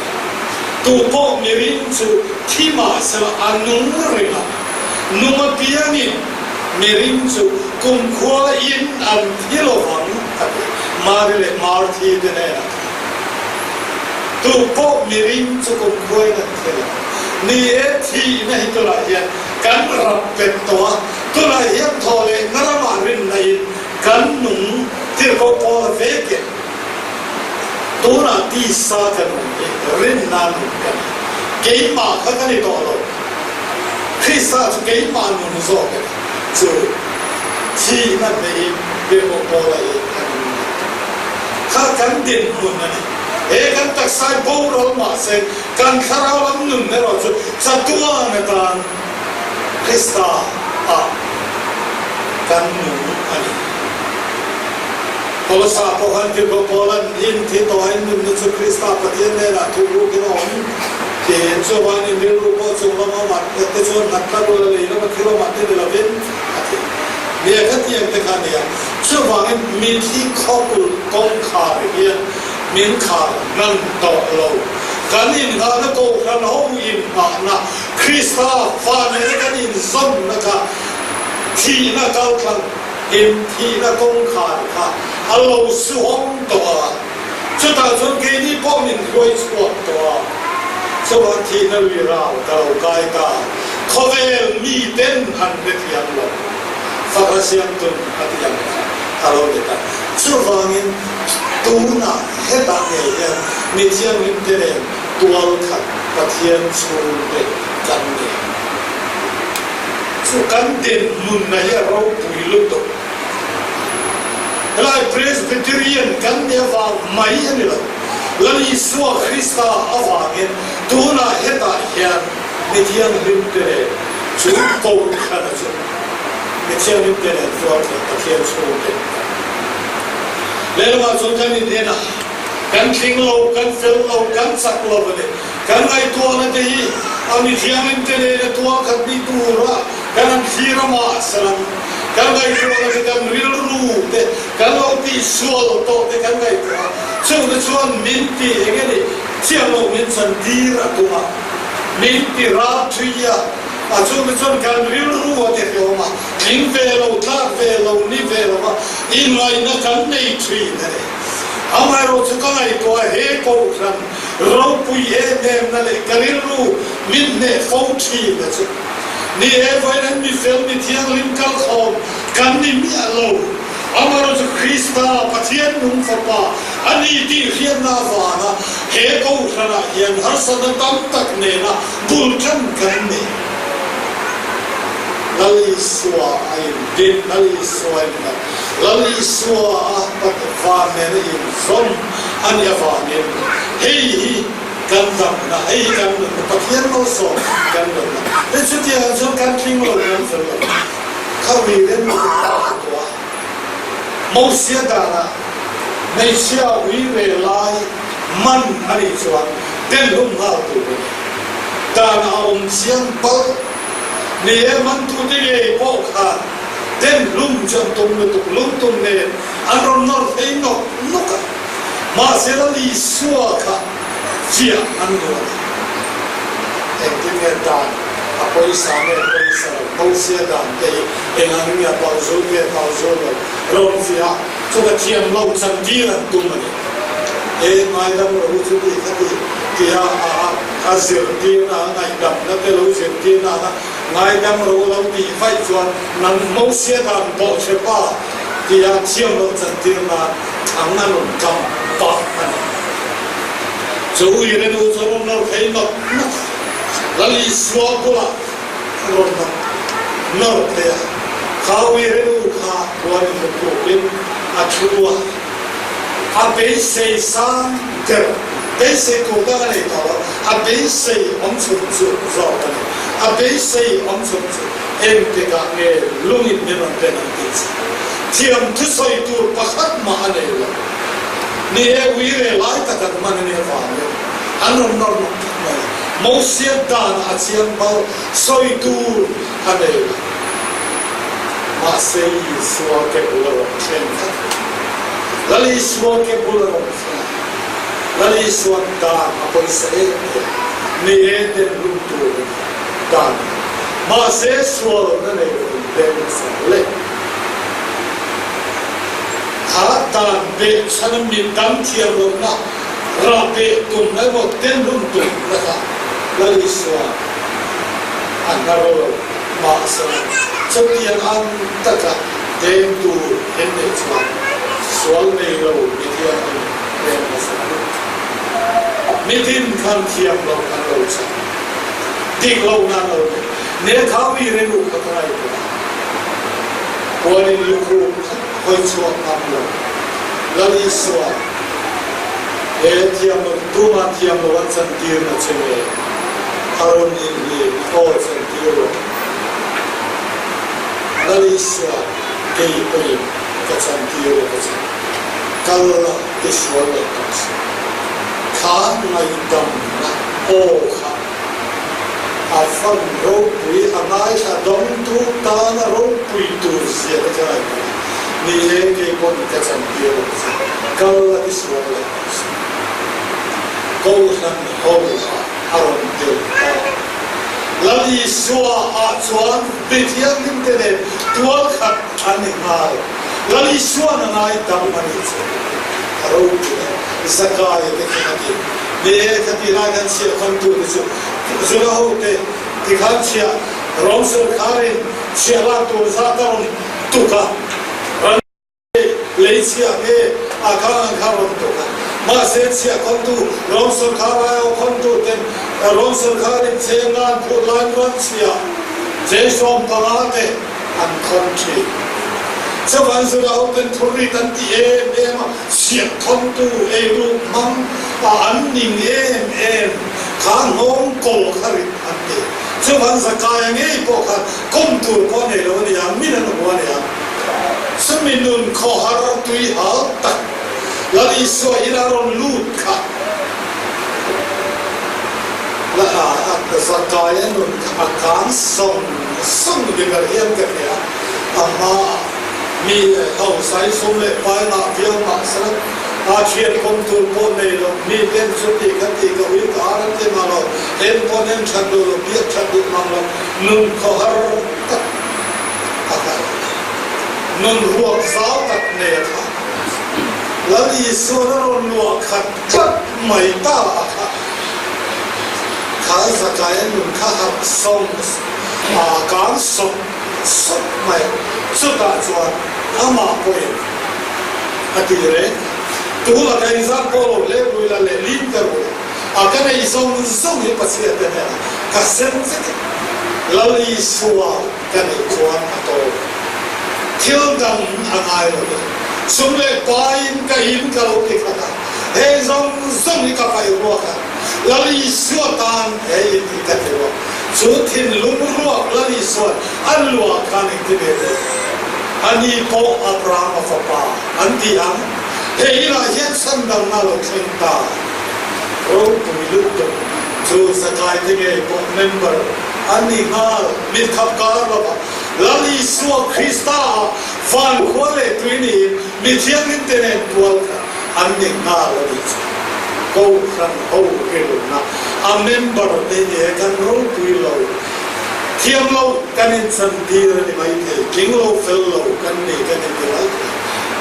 Tu pawh miring chu thi mahsela a nung reng a, nung apiangin miring chu kumkhua in an thi lovang a ti. Mari leh Marthi te hnenah khan Tu pawh miring chu kumkhua in an thi lo. Ni e, thihna hi tunah hian kan rap bet tawh a, tunah hian thaw leh na ramah rinna in kan nung tirhkoh pawl a vek e. Tunah tisa ka nung hi rinna nun ka ni. Keimah kha ka ni tawh lo. Krista chu keimah nun zawk e. Chu thihna hneihin tirhkoh Paula hi a nung leh tawh. Kha kan dinhmun a ni. He kan taksa hi boral mahse kan thlarau lam nun erawh chu chatuan atan Krista ah kan nung a ni. Kolosa pawh khan tirhkoh Paula'n in thi tawhin nunna chu Krista Pathian hnenah thup rukin a awm tiin chuvain in rilru pawh chung lama awm at te chuan nghat tlat ula lei lama thil awm at te ni lovin a ti. Nia khatiang te kha nia. Chuvangin mithi khawkulh kawngkhar hian min khar hnan tawh lo. Kan inghahna Kohhran ho inghahna Krista fa nena kan inzawmna kha thihna kaltlang in thihna kawngkhar kha a lo suhawm tawh a, chutah chuan keini pawh min hruai chhuak tawh a, chuan thihna lui ral ka lo kai ta, khawvel miten an hrethiam lo, fahra siamtun a ti ang kha a lo ni ta. Chuvangin tunah. Hetah ngei hian mi thianghlimte nen tual khat Pathian chhungte kan ni. Chu kan dinhmunna hi a ropui lutuk. Helai Presbyterian kan nih avang mai a ni lo. Lal Isua Krista avangin tunah hetah hian mi thianghlimte nen chu Kohhrana chu mi thianghlimte nen tual khat Pathian chhungte kan ni. Lehlamah chuan kan inhen a, kan tling lo, kan fel lo, kan chak lo a ni. Kan ngaihtuahna te hi a mi thianghlimte nena tual khat ni tura kan han thlir a mah salang. Kan ngaihtuahna te, kan rilru te, kan lo tihsual tawh te kan ngaihtuah a, chungte chuan min ti eng nge ni chiang lo min chan tir a tum a, min ti ral thui a, a chungte chuan kan rilru a ti hlawm a, tling ve lo, tlak ve lo, ni ve lo va inngaihna kan nei thin a ni. Amaherawhchu ka ngaihtuah he Kohhran ropui em emna leh ka rilru min hneh fo thin a chu. Ni e, vawiin an mi fel mi thianghlim kalkhawm kan ni miah lo. Amaherawhchu Krista, Pathian nung Fapa a ni tih hriatna avanga he Kohhranah hian harsatna tam tak nena bul tan kan ni. Lal Isua a indin, Lal Isua a innghat, Lal Isua a Patvan nena inzawm a nih avangin hei hi kan damna, hei hi kan nunna, Pathian malsawm kan nunna. Hei chutiang chuan kan tling lo, kan fel lo. Kha ui rem lo kan ta tawh a. Mosia danah hmeichhia ui ve lai man a nih chuan denhlum nghal tur a ni. Dan a awm chiang palh. Ni e, mantute ngei pawh khan denhlum chu an tum lutuk lungtum nen an rawn nawr phei nawk nawk a. Mahse Lal Isua kha fiah an nuam a. Engtin nge dan a pawisa nge pawisa lo, Mosia dan te hi eng ang nge a palzul nge palzul lo rawn fiah a, chu ka thiam lo chantir an tum a ni. E ngaidam rawh u chu ti kha ti tia a a zirtirna a ngaihdamna te lo zirtirna anga ngaidam rawh u lo tih vaih chuan nang Mosia dan bawhchhe pa tia thiam lo chantir nan thang a rawn kam pah a ni. Chu uire nu chu rawn nawr phei nawk nawk a, Lal Isua bulah a rawn nawk nawr phei a. Kha uire nu kha puanin lukrukin a thu a, a beisei sang der, beisei tur dang a nei tawh lo, a beisei awm chhun chu zawk a ni. A beisei awm chhun chu engtikah nge lungin min rawn pen ang tih chu thiam thusawi tur pakhat mah a nei lo. Ni e, uire lai tak an hman a nih avangin an rawn nawr nawk thut mai a. Mosia danah a chiang bal sawi tur a nei lo. Mahse Isua ke bul a rawn thleng khat a. Lal Isua ke bul a rawn thleng a. Lal Isua'n dan a pawisa em em. Ni e, den rum turin dan a ni. Mahse sualna nei lovin den hmasa le. Kha dan beh chhan a mit dang thiam lohna rah beh tumna emaw den rum tumna kha Lal Isua'n a hnar lo. Mahse, chutiang ang taka deng tur in neih chuan sual nei lo mi thianghlim hmel hmasa a ni. Mitin khan thiam loh an lo chang a, dik lohna an lo nei. Nethau i rilru kha ka ngaihtuah a, puanin lukhum khat hawi chhuak ngam lo Lal Isua he thiam lo tuma thiam lo an chantirna che nge a rawn inhlim a aw chantir rawh. Lal Isua kei pawhin ka chantir lo ka chan. Kal la ti sual leh tawh suh. Kha ngaihdamna aw kha a fan ropui a ngaithla dawngtu tana ropui tur zia te kha ngaihtuah a, ni e kei pawn ka chantir lo che, kal la ti sual leh tawh suh. Kohhran ho ah a rawn tel ta. Lal Isua ah chuan mi thianghlim te nen tual khat an ni nghal. Lal Isua'n a ngai dam a nih chu a ropui a, Zakaia te khan a ti. Ni e, khati lai khan chhiah khantu te chu Juda ho te tikhan chhiah Rom sorkharin chhiah lak tur zat a rawn tuk a, ran lei. chhiah nge a khang ang kha rawn tuk a. Mahse chhiah khawntu Rom sawrkhar aiawh khawntu ten Rom sawrkharin cheng nan phut laiin rawn chhiah cheng 15 te an khawn thin. Chuvang Juda hoten phurrit an ti em em a, chhiah khawntu eiruk hmang a an ning em em kha nghawng kawl kha rit an ti. Chuvang Zakaia ngei pawh khan kawm tur pawh a nei lo a ni ang, min an hmu a ni ang. Chumi nun khawhar tui hal tak Lal Isua in a rawn lut kha la a Zakaia nun kha a kang sawng sawng ni ber hian ka hria. A hmaah mi ho sai sum leh pai ngah viau mah sela a thian kawm tur pawh nei lo, mi ten chuti kha ti ka ui ka ar an ti mah lo, en pawn en that duh lo, biak that duh mang lo, nun khawhar tak a kal. Nun ruak zau tak nei a tha. Lal Isuan a rawn luah khat tlat mai ta a kha. Kha Zakaia nun kha harh sawng a kang sawk sawk mai a. Chutah chuan amah pawhin a ti reng kha. Tula ka inzat pawh lo hle rui la leh lim ka rui a. A ka nei zawng zawng hi Pathian te hnenah ka sem vek a. Lal Isua ka neih chuan a tawp. Thil dang a ngai lo ve. Sum leh paiin ka in ka lo ti khat a, heng zawng zawng hi ka paih ruak a, Lal Isua tan he in hi ka ti ruak. Chu thinlung ruak Lal Isua'n a luah khan engti ve teh? Ani pawh Abrahama fapa an ti ang. He inah hian chhandamna a lo thleng ta. Ropui lutuk chu Zakai te ngei pawh member an ni nghal. Mit khap kar lova Lal Isua Krista ah van khua leh tui niin mi thianghlim te nen tual khat an ni nghal a nih chu. Kohhran ho rilna a member te nge kan ropui lo thiam lo kan inchan tir a ni maithei, tling lo fel lo kan ni kan inti maithei.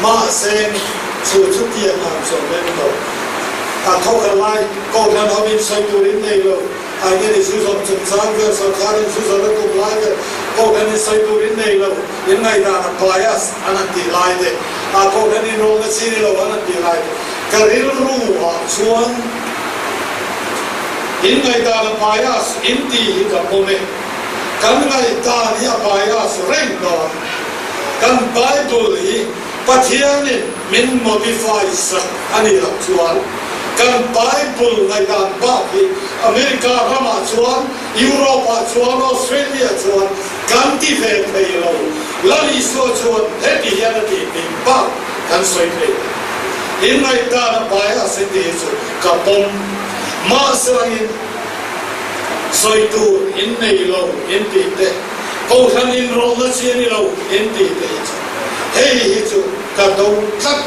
Mahse chu chutiang ang chu a member a thawk a lai Kohhran ho in sawi tur in nei lo. Aigeni zu zawm chungchang vel sawrkar in zu zawrh a tum lai vel Kohhran in sawi tur in nei lo. In ngaihdan a bias an han tih lai te, a Kohhran in rawlna chi ni lo an han tih lai te, ka rilru ah chuan in ngaihdan a bias in tih hi ka pawm e. Kan ngaihdan hi a bias reng dawn. Kan Bible hi Pathianin min modify sak a nih loh chuan kan Bible ngaihdan bak hi America ramah chuan, Europe ah chuan, Australia chuan kan ti ve thei lo. Lal Isua chuan heti hian a tih tih bak kan sawi thei lo. In ngaihdan a bias in tih hi chu ka pawm. Mahselangin sawi tur in nei lo in tih te, Kohhran inrawlna chi a ni lo in tih te hi chu hei hi chu ka do tlat.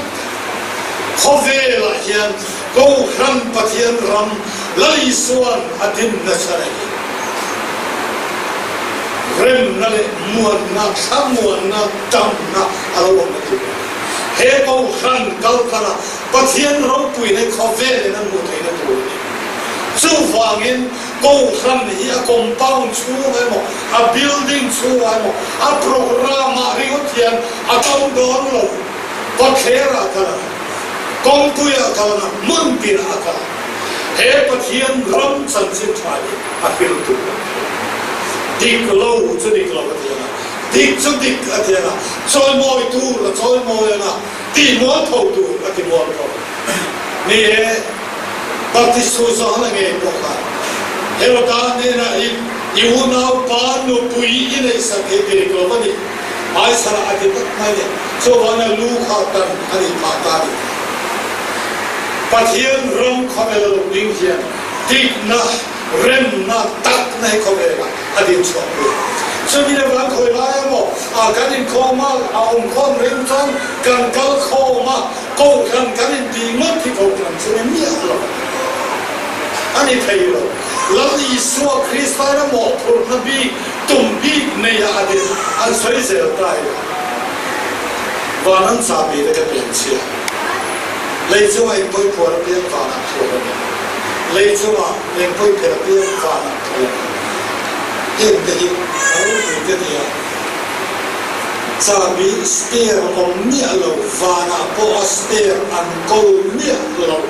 Khawvelah hian Kohhran Pathian ram Lal Isua'n a din nasa reng hi. Remna leh muanna, thlamuanna, damna a lo awm na tur a ni. He Kohhran kalthlanga Pathian ropui leh khawvelin an hmuh theihna tur a ni. Chuvangin Kohhran hi a compound chhungah emaw, a building chhungah emaw, a programme-ah ringawt hian a to dawn lo. Kawtthlerah a kal ang, kawngpuiah a kal ang a, hmun tinah a kal ang. He Pathian ram chanchin tha hi a hrilh tur a ni. Dik lo chu dik lo a ti ang a, dik chu dik a ti ang a, chawimawi tur a chawimawi ang a, tihmual tho tur a timual tho. Ni e, Baptist thu zawng a ngei pawh kha Heroda hnenah i i unaupa nupui i neihsak hi dik lo a ni. Hmaisarah a ti tak mai ni. Chuvangin a lu kha tan a nih phah ta a ni. Pathian ram khawvel a lo ding hian dikna, remna, takna hi khawvelah a din chhuah pui. Chumi le van khawi lai emaw kan inkhawm a, a awmkhawm reng chuan kan kal khawm a, Kohhran kan intih ngawt hi kohhran chu ni miah lo a ni thei lo. Lal Isua Kristaina mawhphurhna bik, tum bik neia a din an sawi zel ta ila. Van an chahbi te ka pian chhia. Lei chunga engpawi phuar apiang vanah phuar a ni. Lei chunga engpawi phelh apiang vanah phelh a ni. Heng te hi a ropui ka ti a. Chahbi spare awm miah lo, vanah pawh a spare an kawl miah lo.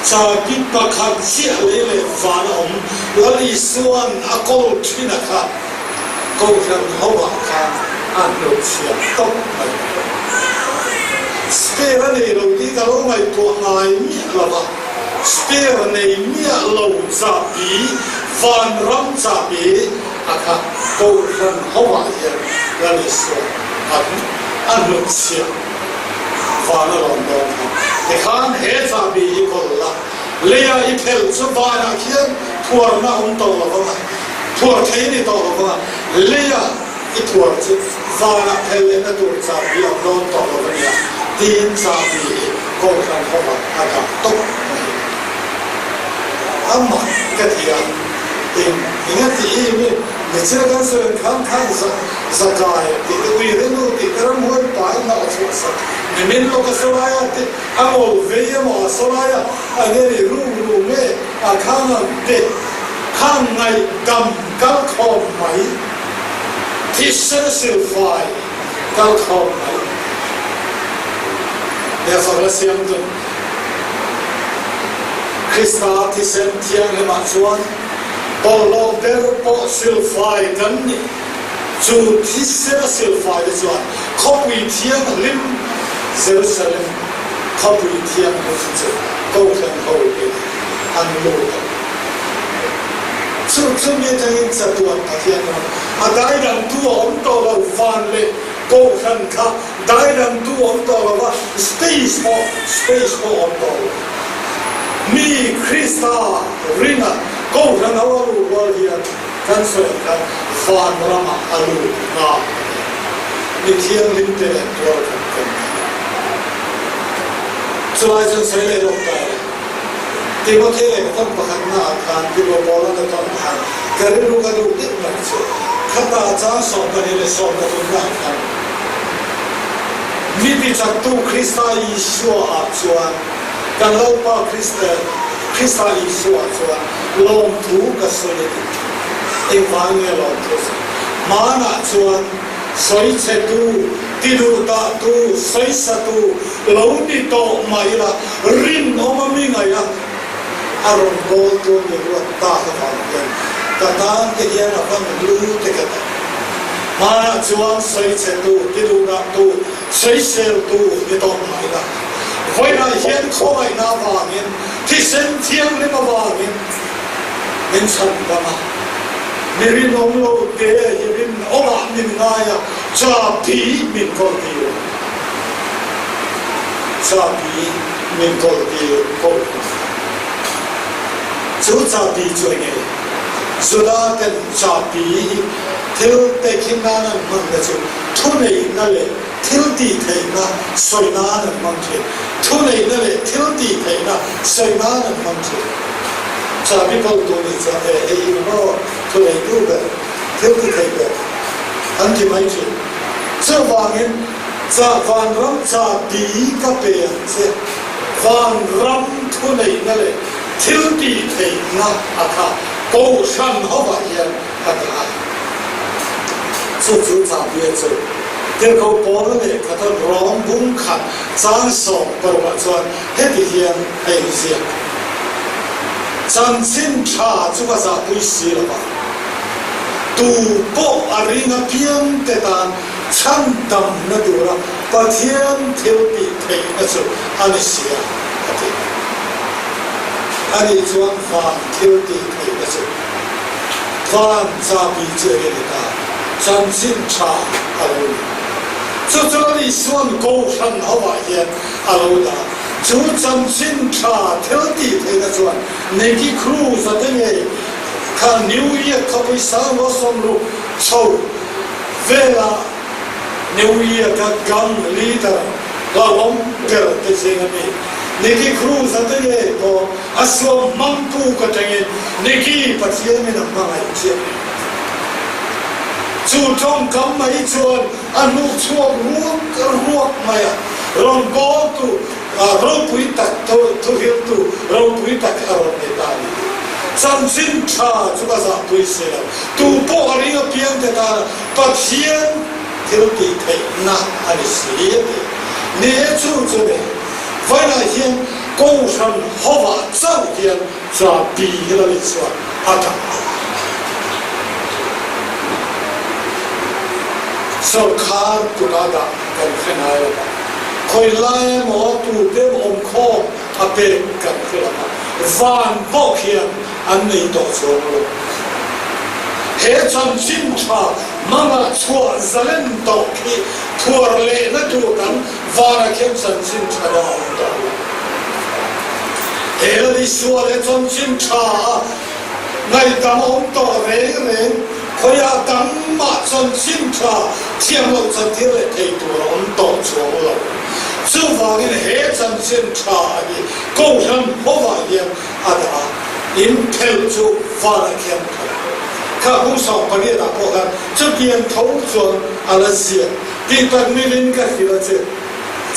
Chahbi pakhat chiah lei leh van a awm, Lal Isua'n a kawl thin a kha Kohhran hovah khan a hnutchhiah tawp mai. Spare a nei lo tih ka lo ngaihtuah ngai miah lo va, spare nei miah lo chahbi, vanram chahbi a kha Kohhran hovah hian Lal Isua an a hnutchhiah van a rawn dawn kha. Tikhan he chahbi hi kawl la, leia i phelh chu vanah khian phuarna awm tawh lo vang a, phuar thei ni tawh lo vang a, leia i phuar chu vanah phelh lehna tur chahbi a awm dawn tawh lo a nia tiin chahbi hi Kohhran hovah a dah tawp mai. Amah ka ti a, eng eng a ti em em, Michel kan sawi ang khan khan za zakai a tih te, ui renu tih te, ramhuai pa in a chhuah sak, nimin lawk a saw lai a tih, a ngawl vei emaw a saw lai a, a nge ni rum rum nge a khang ang te khang ngaihdam kal khawm mai, thisen silfai kal khawm mai. Nia fak la siam tun Krista thisen thianghlimah chuan bawlhhlawh ber pawh silfai kan ni. Chu thisena silfai te chuan khawpui thianghlim Jerusalem khawpui thianghlim chu Kohhran ho in an lut a. Chu chumi atangin chatuan Pathian ram a daidangtu a awm tawh lo van leh Kohhran kha daidangtu a awm tawh lo va, space pawh space pawh a awm tawh lo. Mi Krista ringa Kohhran ho a luh rual hian kan sawi ang khan van ramah a lut nghal a ni. Mi thianghlim te leh tuar khat kan ni a. Chulai chuan sawi leh lawk ta ila, Timothy leh ka tawn pakhatna ah khan Tilo Paula ka tawn khan ka rilru ka duh deuh mai chu khata chang 12 leh 13 na ah khan mi tichaktu Krista Isua ah chuan kan Lalpa Krista Krista Isua ah chuan lawmthu ka sawi a ti. Engvang nge lawmthu a sawi? Hmanah chuan sawi chhetu, ti duhtahtu, sawisatu lo ni tawh mai la, rinawm a mi ngaih a, a rawn bawltu ni ruat tak avang hian ka tan te hian a van hlu te ka ta. Hmanah chuan sawi chhetu, ti duhdahtu, sawiseltu ni tawh mai la, vawiinah hian khawngaihna avangin, thisen thianghlim avangin, Min chhan dam a, mi rinawm lo te hi rinawmah min ngai a, chabi min kawl tir a, chabi min kawl tir ko Chu chabi chu enge? Juda ten chabi hi thil pekhin nan an hman na chu thuneihna leh thil tih theihna sawi nan an hmang thin. Thuneihna leh thil tih theihna sawi nan an hmang thin. Chabi kawltu nih chuan e hei hi maw thuneitu ber, thil ti thei ber an ti mai thin. Chuvangin cha vanram chabi ka pe ang che, vanram thuneihna leh thil tih theihna a kha Kohhran hovah hian a dah a. Chu chu chabi a chu. Tirhkoh Paula lehkha chuan rawng bung khat chang sawm parukah chuan heti hian a inziak, Chanchin tha chu ka zahpui si lo va, tu pawh a ring apiang te tan chhandamna tura Pathian thil tih theihna chu a ni si a, a ti. Ani chuan van thil tih theihna chu van chabi chu eng a ni ta? Chanchin tha a lo ni. Chu chuan Isua'n Kohhran hovah hian a lo dah. Chu chanchin tha thil tih theihna chuan Nicky Cruz a te ngei kha New York khawpui sang 60 chho vela New York a gang leader hlauhawm ber te zing a mi. Nicky Cruz a te ngei pawh a suam hmangtu ka tengin Nicky Pathianin a hmangaih chiah. Chu tawngkam mai chuan a hnuk chhuak ruak ruak mai a, rawn bawltu ropui tak thuhiltu ropui tak a rawn nei ta a ni. Chanchin tha chu ka zahpui si lo, tu pawh a ring apiang te tana Pathian. thil tih theihna a ni si a ti. Ni e, chu chu ni. Vawiinah hian Kohhran hovah chauh hian chabi hi Lal Isua a dah a. Sawrkhar kutah dah kan hre ngai lo va, khawi lai emaw tute emaw awmkhawm a pek kan hre lo va, van pawh khian an nei tawh chuang lo. He chanchin tha hmanga chhuah zalen tawh khi phuar lehna tur dang vanah khian chanchin tha dang a awm tawh lo. He Lal Isua leh chanchin tha a ngaihdam a awm tawh reng reng, khawiah dang mah chanchin tha thiam loh chantir leh thei tur a awm tawh chuang lo. Chuvangin he chanchin tha hi Kohhran hovah hian a dah a, in phelh chu vanah khian phelh a. Kha kum 18 ah pawh khan chutiang tho chuan a la ziak tih tak milin ka hrilh a che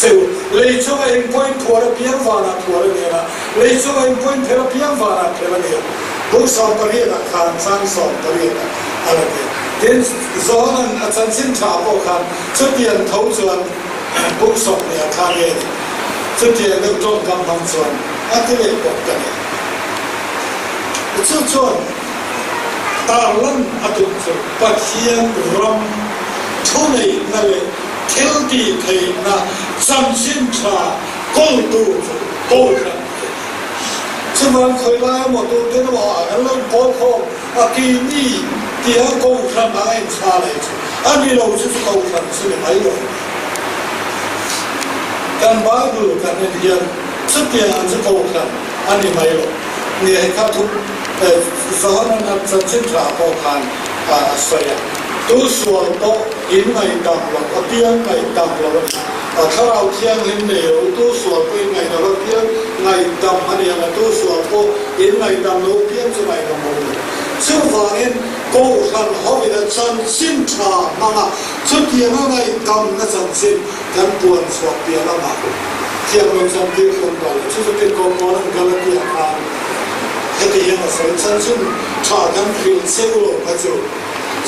cheu. Lei chunga eng pawhin phuar apiang vanah phuar a ni ang a, lei chunga eng pawhin phelh apiang vanah phelh a ni ang. Bung 18 ah khan chang 18 ah a la ti. Tin, Johana'n a chanchin tha pawh khan chutiang tho chuan Bung 20 ah khan nge ni? Chutiang deuh tawngkam hmang chuan a ti leh bawk ka ni. Chu chuan tarlan a tum chu Pathian ram thuneihna leh thil tih theihna chanchin tha kawltu chu Kohhran te. Chuvang khawi lai emaw tute emaw ah kan lo inpawl khawm a keini tia Kohhran anga inchha leh chu a ni lo chu chu Kohhran chu ni mai lo. Kan Bible kan en hian chutiang ang chu Kohhran a ni mai lo. Ni hei kha thu Johana chanchin tha pawh khan a sawi a, Tu sual pawh in ngaihdam lo apiang ngaihdam lo a ni. A Thlarau Thianghlim nei lo, tu sual pawh in ngaihdam apiang ngaihdam a ni ang a, tu sual pawh in ngaihdam lo apiang chu ngaihdam lo a ni. Chuvangin Kohhran hovin a chanchin tha hmang a, chutianga ngaihdamna chanchin kan puan chhuah piah lamah thiamlo chantir hlawm tawh lo. Chu chu Tirhkoh Paula'n Galatia khan heti hian a sawi, Chanchin tha kan hrilh cheu lo kha chu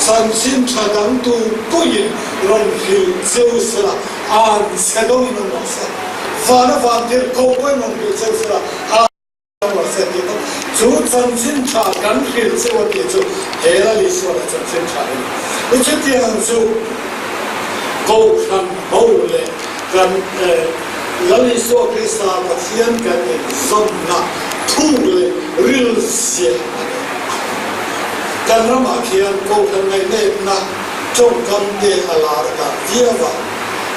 chanchin tha dang tu puiin rawn hrilh cheu sela, an chhe dawngin an rawh se. Vana van Tirhkoh pawhin rawn hrilh cheu sela, an. Chu chanchin tha kan hrilh cheu a tih chu he Lal Isuana chanchin tha a ni. I chutiang chu Kohhran ho leh kan Lal Isua Krista Pathian kan inzawmna thuk leh ril zia a ni. Kan ramah khian Kohhran ngaihnepna tawngkam te a lar ta viau a.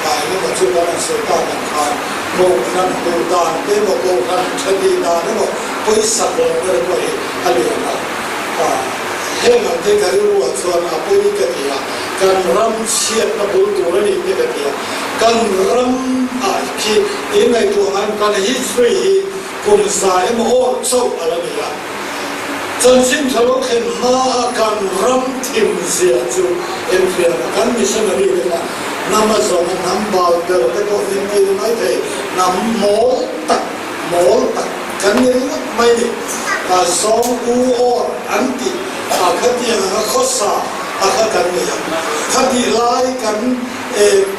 A engemaw chu kan han sawi tak ang khan Kohhran duh dan te emaw Kohhran tha tih dan emaw pawisa hlawh ber pawh hi a lian a. Heng ang te ka rilruah chuan a pawi ka ti a, kan ram chhiatna bul tur a ni te ka ti a. Kan ram ah khi inngaihtuah ngain kan history hi kum za emaw awr chauh a la ni a. Chanchin tha lo thlen hmaa kan ram thim zia chu enfiahna kan missionary te kha hnam a zawng a, hnam bal ber te pawh min ti ni mai thei, hnam mawl tak mawl tak kan ni ringawt mai ni. A zawng u awr an tih a khatiang anga khawsa a kha kan ni a, khatih lai kan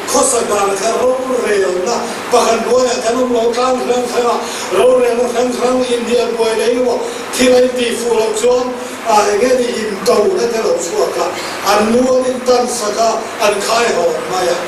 Khawsa dan kha rorelna pakhat hnuaiah kan awm lo tlang hrang hrang a, rorelna hrang hrang inhnial buai leh emaw thil a intih fuh loh chuan a eng nge ni indona te lo chhuak a, an nu an intan sak a, an khai hawn mai a,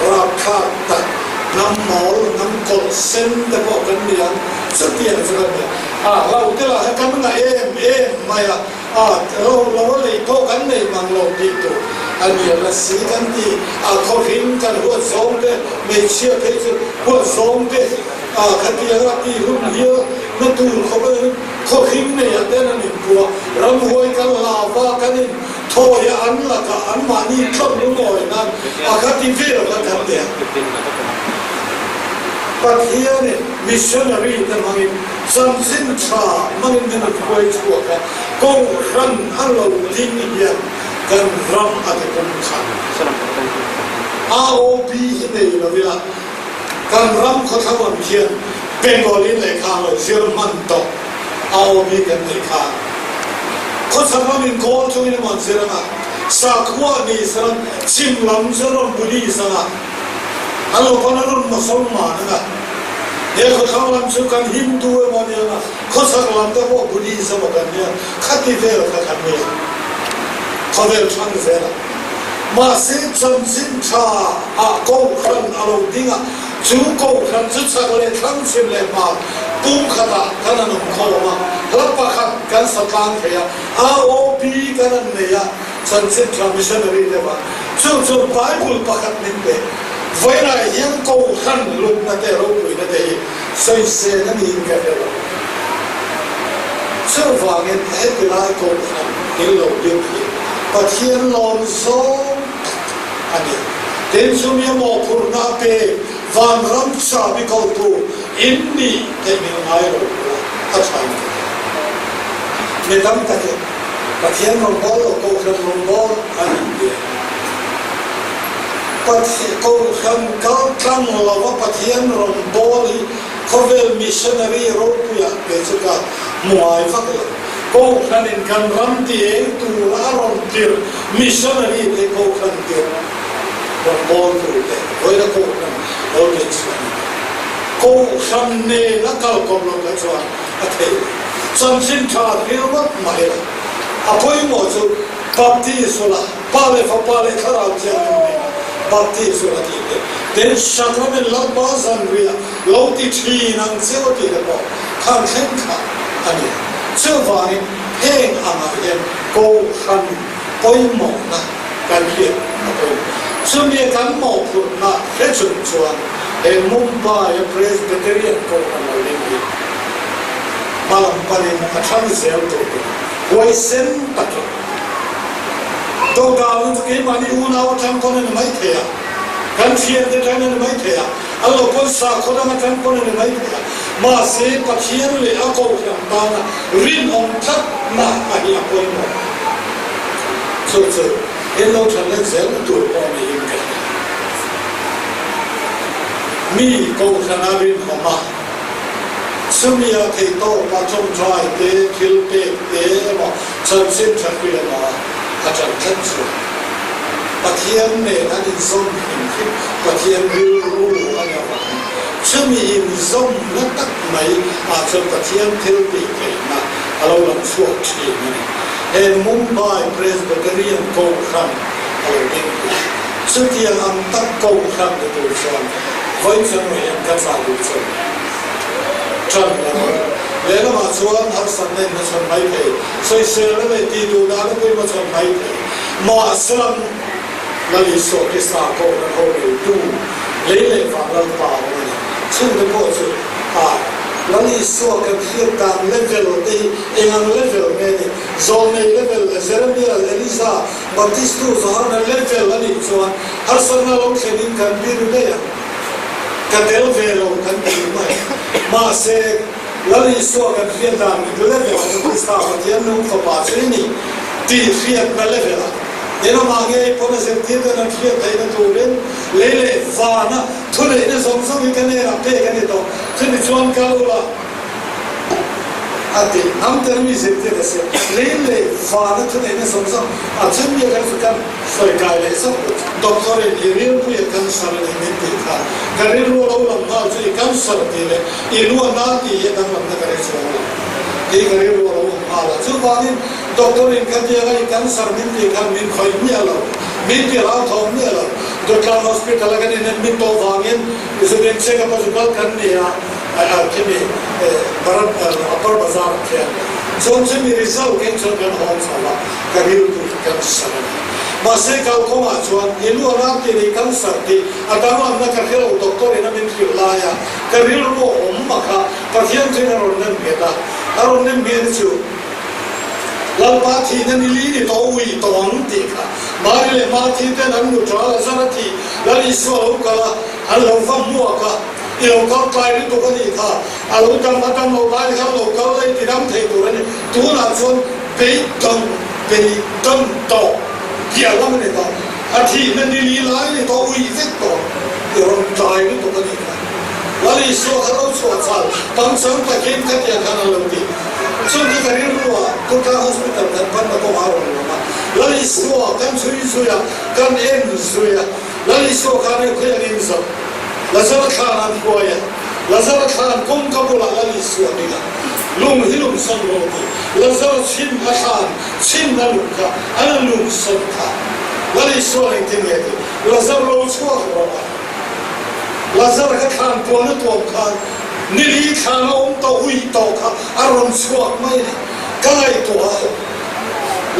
rapthlak tak hnam mawl, hnam kawlh sen te pawh kan ni ang, chutiang chu kan ni a, a hlau te lah kha kan ngah em em mai a. A ro lo a lei pawh kan nei mang lo tih tur a nia la si kan ti. A khawhring kan huat zawng te, hmeichhia phei chu huat zawng te a khatiang a tih hlum hial na tur khawp a khawhring nei ah ten an inpuah. Ramhuai kan hlau va kan in thawi a an lakah anmahni tlawm lungawi nan a khati vel kha kan nei a. Pathianin missionary te hmangin Chanchin tha hmangin min rawn hruai chhuak a, Kohhran a lo ding hian kan ram a ti pum khat. AOB hi nei lo ila, kan ram khawthlang lam khian Bengali lehkha a lo zir hman tawh AOB kan neih khan. Khawchhak lamin Kawl chungin emaw an zir anga. Sakhua ni sawn chhim lam chu an rawn Buddhist ang a, an lo pawn an rawn Mosolman ang a, he khawthlang lam chu kan Hindu emaw a ni ang a, khawchhak lam te pawh Buddhist emaw kan nia, khati vel kha kan nia khawvel thlang zel a. Mahse chanchin tha ah Kohhran a lo ding a, chu Kohhran chu chhak leh thlang chhim leh hmar pum khatah kan an awm khawm a, hla pakhat kan sa tlang thei a, AOP kan an nei a, chanchin tha missionary deuh a, chu chu Bible pakhat min pe. Vawiinah hian Kohhran lutna te ropuina te hi sawisel a niin ka hre lo. Chuvangin heti lai Kohhran in lo ding hi Pathian lawm zawng tak a ni. Tin, chumi a mawhphurhna a pe vanram chabi kotu in nih theih hmel ngai lo kha a tha in ka hria. Mi tam takin Pathian rawngbâwl lo Kohhran rawngbâwl an inti a. Kohhran kal tlang lova Pathian rawngbâwl hi khawvel missionary ropuiah te chu ka hmu ngai vak lo. Kohhranin kan ram ti eng tura a rawn tirh missionary te Kohhran tirh rawngbâwl tur te vawiina Kohhran lo din chhuah a ni. Kohhran nen a kal kawp lo kha chuan a theih lo. Chanchin tha thil ngawt mai la. A pawimawh chu Baptist ula, Pa leh Fapa leh Thlarau Thianghlim hnenah Baptist ula tih te, tin Sacrament Lalpa zanriah lo ti thin ang cheu tih te pawh khan thleng kha a ni. Chuvangin heng angah hian Kohhran pawimawhna kan hriat a pawimawh. Chumi kan mawhphurhna hre chung chuan he Mumbai-a Presbyterian Kohhran lo ding hi hmalam panin a thlang zel tur tur huaisen takin dodalna chu keimahni unau atang pawn a ni mai thei a, kan thiante tan a ni mai thei a, a lo pawn sakhaw dang atang pawn a ni mai thei a, mahse Pathian leh a Kohhran tana rinawm tlatna a hi a pawimawh. Chu chu in lo than let zel tur pawh niin ka hria. Mi Kohhrana rinawm a, chumia theihtawpa tawngtai te, thil pek te emaw chanchin tha hri emaw a tan tlat chuan Pathian nen an inzawm hrim hrim, Pathian rilru a nih avangin chumi inzawmna tak mai ah chuan Pathian thil tih theihna a lo lang chhuak thin a ni. He Mumbai Presbyterian Kohhran a lo ding hi chutiang ang tak Kohhran ni tur chuan vawichang hian ka chah duh che u. Ṭan la rawh. Lehlamah chuan harsatna in hmachhawn mai thei, sawiselna leh tih duh dana pawh i hmachhawn mai thei. Mahselam Lal Isua Krista Kohhran ho neitu lei leh vang Lalpa a awm a ni. Chhungte pawh chu a Lal Isua kan hriat dan level te hi eng ang level nge ni? Zawlnei level, Jeremia, Elisa, Baptistu, Johana level a nih chuan harsatna lo thlenin kan biru daih ang. Ka tel ve lo kan ti mai. Mahse, Lal Isua kan hriat dan level ah chuan Krista Pathian nung fapa chu i ni tih hriatna level ah eng amah ngei pawn a zirtir ten an hriat theihna turin lei leh vana thuneihna zawng zawng hi ka hnenah pek a ni tawh. Chumi chuan kal ula a ti. Hnam ten mi zirtir a sia. Lei leh vana thuneihna zawng zawng a then mi a kan chu kan sawi kai leh zauh lo. Doctor in i rilru i cancer a ni min tih kha ka rilru a lo lang nghal chu i cancer tih leh i luahna tih hi a danglamna ka hre chuang lo tih ka rilru a lo awm nghal a. Chuvangin doctor in ka biak a i cancer min tih khan min khawih miah lo, min ti hlauthawng miah lo. Dutlang Hospital a kan inen mit tawh vangin zubin check up a zu kal kan ni a, khimi Bharat Upper Bazar ah khian chuan chumi result keng chuan kan hawng chho a, ka rilru hi cancer a ni. Mahse kalkawngah chuan i lu a ram tih leh cancer tih a danglamna ka hre lo doctor in a min hrilh lai a, ka rilru a awm mak a, Pathian chuan a rawn nem nghet a, a rawn nem nghet chu Lalpa thihna ni li ni tawh ui tawh ang tih kha Mari leh Marthi ten an nu ṭal a zar a thih Lal Isua lo kal a, an lo va hmuak a, i lo kal tlai lutuk a nih kha, a lo dam a dam lo lai khan lo kal la i ti dam thei tur a ni, tunah chuan beidawng beidawng tawh piah lam a ni tawh, a thihna ni li lai a ni tawh, ui vek tawh, i rawn tlai lutuk a nih kha. Lal Isua kha lo chhuah chal, pangchang takin khatiang khan a lo ti. Chung chu ka rilru ah Kutla Hospital kan pan na kawng a rawn lang a. Lal Isua kan chhui zui a, kan en zui a. Lal Isua khan eu khawi angin zo. Lazara thlan an hruai a, Lazara thlan kawngka bulah Lal Isua ding a, lung hi lung sawn rawh ti. Lazara chhim a thlan chhimna lung kha an lung sawn kha. Lal Isua engtin nge ti? Lazar lo chhuak rawh a. Lazara kha thlan puan a tuam khan nili thlan a awm tawh ui tawh kha a rawn chhuak mai a ni. Ka ngaihtuah a,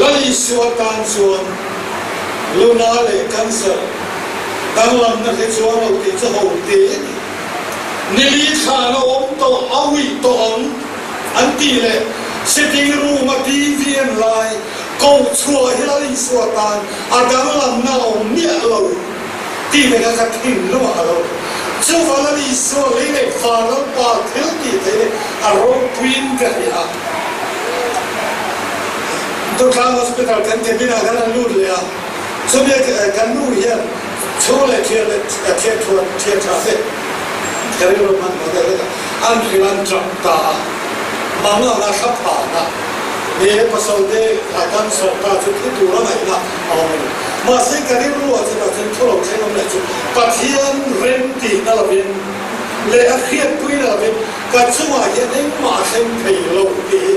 Lal Isua tan chuan luna leh cancer danglamna hre chuang lo tih chu ho te a ni. Nili thlan a awm tawh a ui tawh ang an tih leh sitting room a TV en lai koh chhuah hi Lal Isua tan a danglamna a awm miah lo. Tih ve kha ka thinlungah a lo ni. Chuvan a ni Isua lei leh van Lalpa thil tih theih leh a ropuiin ka hria a. Dawtlang Hospital kan cabin ah khan an lut leh a, chumi a kan nu hian chhung leh thian leh thian thuan thian tha te ka rilru hman hmawh deuh hlek a, an hrilh an tap ta a, mang anga thla phan a, ni e pasal te a cancer ta chu thi tur a ngaihna a awm a ni. Mahse ka rilru ah chutah chuan thu lo thleng awm leh chu Pathian rem tihna lovin leh a hriatpuina lovin ka chungah hian engmah a thleng thei lo tih hi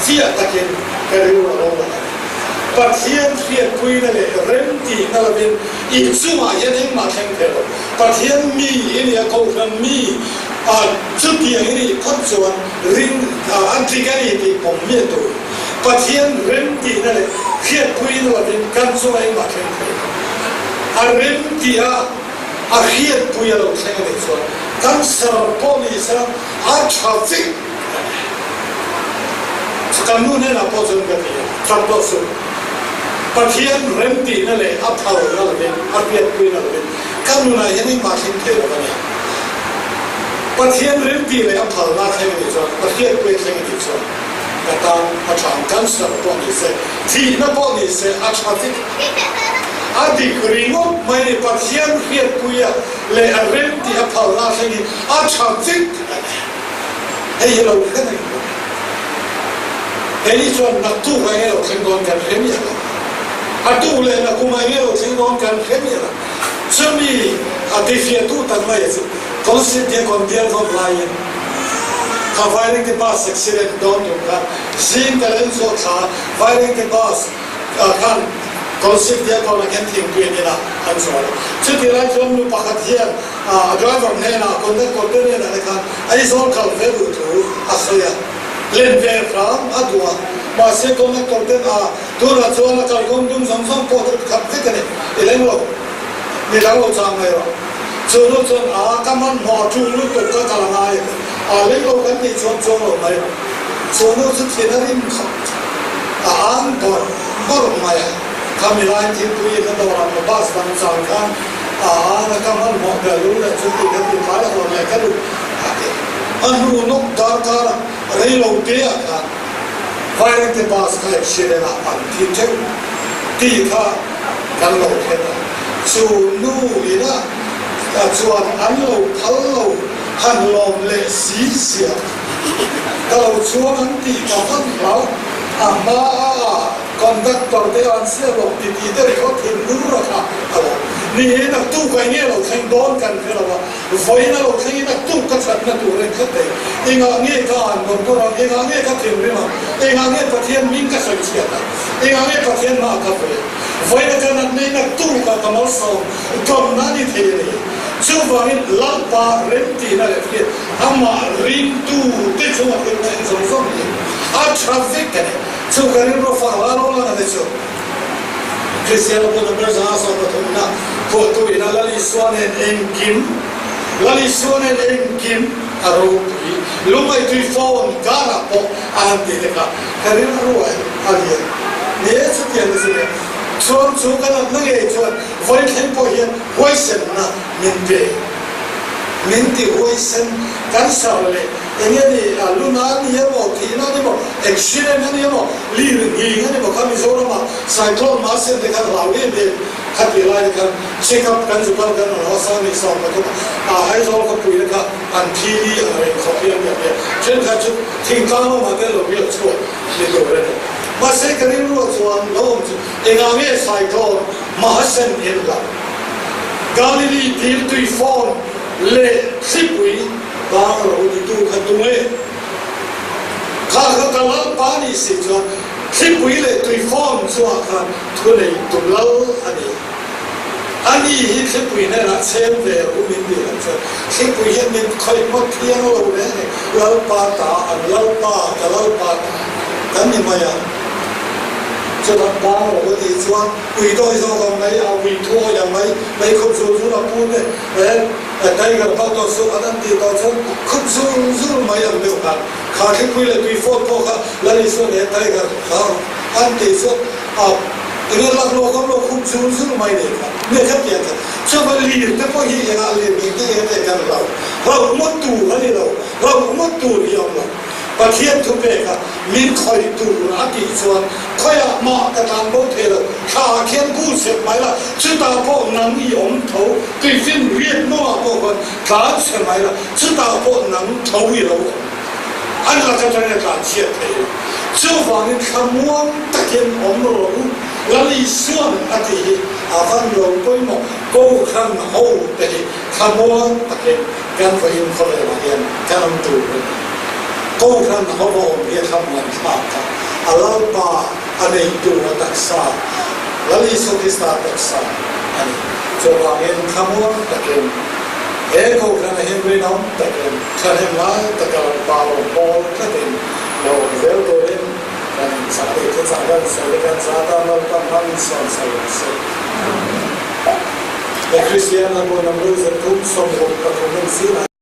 chiah takin ka rilru a lo lang a ni. Pathian hriatpuina leh rem tihna lovin i chungah hian engmah a thleng thei lo. Pathian mi i nih a, Kohhran mi a chutiang i nih phawt chuan ring a dik a ni tih pawm miah tur. Pathian rem tihna leh hriatpuiin lovin kan chunga engmah thleng thei lo. A rem tih a, a hriatpui a lo thleng a nih chuan cancer pawh ni se a tha vek a ni. Kan nu hnenah pawh chuan ka ti a, tap tawh suh. Pathian rem tihna leh a phalna lovin, a hriatpuina lovin ka nunah hian engmah thleng thei lo a ni. Pathian rem tih leh a phalna a thleng a nih chuan, a hriatpui a thleng a nih chuan, Ka tan a tha ang, cancer pawh ni se, thihna pawh ni se a tha vek. A dik ringawt mai ni, Pathian hriatpuia leh a rem tih a phalna thlengin a tha vek a ni. Hei hi lo hre reng bawk. Keini chuan naktuk ah enge lo thleng dawn kan hre miah lo. A tuk leh nakum ah enge lo thleng dawn kan hre miah lo. Chumi a tifiahtu tak mai a chu Constantine Diakon bial khawm laiin Kha Vairengte bus accident dawn tum khan zing ka leng chhuak thla a, Vairengte bus ah khan Kawlsik Diakon ah khan thingpui an in a, an zual a. Chutih lai chuan nu pakhat hian a driver hnenah, conductor te hnenah te khan Aizawl kal ve duh thu a sawi a, len ve hram a duh a, mahse conductor ten a tunah chuan a kalkawng dum zawng zawng pawh chu khat vek a ni, i leng lo, ni dang lo chang mai rawh. Chu nu chuan a ka hmanhmawh a tul lutuk ka kal a ngai a ti. A lei lo kan tih chuan chuang lo mai rawh. Chu nu chu thin a rim khawp a ang bawrh bawrh mai a. Kha mi laiin thingpui in a dawr ang lo bus dang chang khan a ang a ka hmanhmawh ber lu leh chu tih ka ti tlai a hawn leh ka duh a ti. A hnu nawk darkar rei lo te ah khan Vairengte bus kha accident ah an thi teuh tih kha kan lo hre ta. Chu nu ina chuan an lo phal lo han lawm leh si sia. Ka lo chuang an tih ka hman hlau. A hma a conductor te an sia lawm ti tih deuh khaw thinlung a kha a lo ni e. Naktuk ah enge lo thleng dawn kan hre lo a, vawiin a lo thleng in naktuk ka thatna tur en khat thei. Engah nge ka an bawr bawr ang, engah nge ka thinrim ang, engah nge Pathian hming ka sawi chhiat ang, engah nge Pathian hma ka vawi ang. Vawiin ka nat nei naktuk ah ka malsawm dawmna a ni thei a ni. Chuvangin Lalpa remtihna leh hriat amah ringtu te chunga thil thleng zawng zawng hi a tha vek a ni. Chu ka rilru fak hla lo lang a ni chu. Kristian apu number 133 phuahtu ina Lal Isua nen engkim Lal Isua nen engkim a ropui lungaitui phone karah pawh a han tih te kha ka rilru a lian ni e chutiang te chu nia. Chuan chu ka natna ngei chuan Vawithleng pawh hian huaisenna min pe. Min ti huaisen kan sar leh eng nge ni a luna a ni emaw, thihna a ni emaw, accident a ni emaw, lir nghing a ni emaw kha Mizoramah cyclone mah sen te khan hlau em em kha tih lai te khan check up kan zu kal kan rawn haw sang ni 13 ah Aizawl khawpui te kha an thi li ang reng khawp hi an ti a nia. Thenkhat chu thingtlang lamah te lo riak chhuak ni tur a ni. Mahse ka rilruah chuan lo awm chu engah nge cyclone Mahasen en la Galilee dil tui fawn leh thlipui bang lo titu kha tunge? Kha kha ka Lalpa nih si chuan thlipui leh tui fawn chungah khan thu nei tum lo a ni. A ni hi thlipui hnenah cheng ve ru min tih loh chuan thlipui hian min khawih ngawt thiang lo reng a ni. Lalpa ta an Lalpa, ka Lalpa kan ni mai a. Chutah bang lo a tih chuan ui dawi zawk ang mai, a ui thuawi ang mai, mai khup zul zul a pu te eh tiger pawh tawh suh an an tih tawh chuan khup zul zul mai ang deuh khan kha thlipui leh tui fawt pawh kha Lal Isua nen tiger kha an tih chuan a Enge laklawh kam lo khup zul zul mai nei kha nge kha tiang kha chuan lir te pawh hi engah lir nih te enge kan hlau hlauh ngawt tur a ni lo hlauh ngawt tur hi a awm lo Pathian thu pek a min khawih tur a tih chuan khawiah mah ka tlan bo thei lo thla ah khian bu sep mai la chutah pawh nang i awm tho tuifin riat mawngah pawh khan tlan chhe mai la chutah pawh nang tho i lo awm An lak atangin a tlan chhiat thei lo. Chuvangin thlamuang takin awm rawh u, Lal Isuan a tih hi a van lo pawimawh. Kohhran ho te hi thlamuang takin kan vawiin khawvelah hian kan awm tur a ni. Kohhran ho va awm hi a thlamuan thlak kha a Lalpa a neitu a taksa, Lal Isua Krista taksa a ni. Chuvangin thlamuang takin he kohhran ah hian rinawm takin Thahnem lai taka pa rawn pawl tlatin lo awm zel turin kan inchah leh thuchah kan sawi te kan zat a, Lalpan hmang insawn sa lo se. He Kristian a bu number 333 in zingah.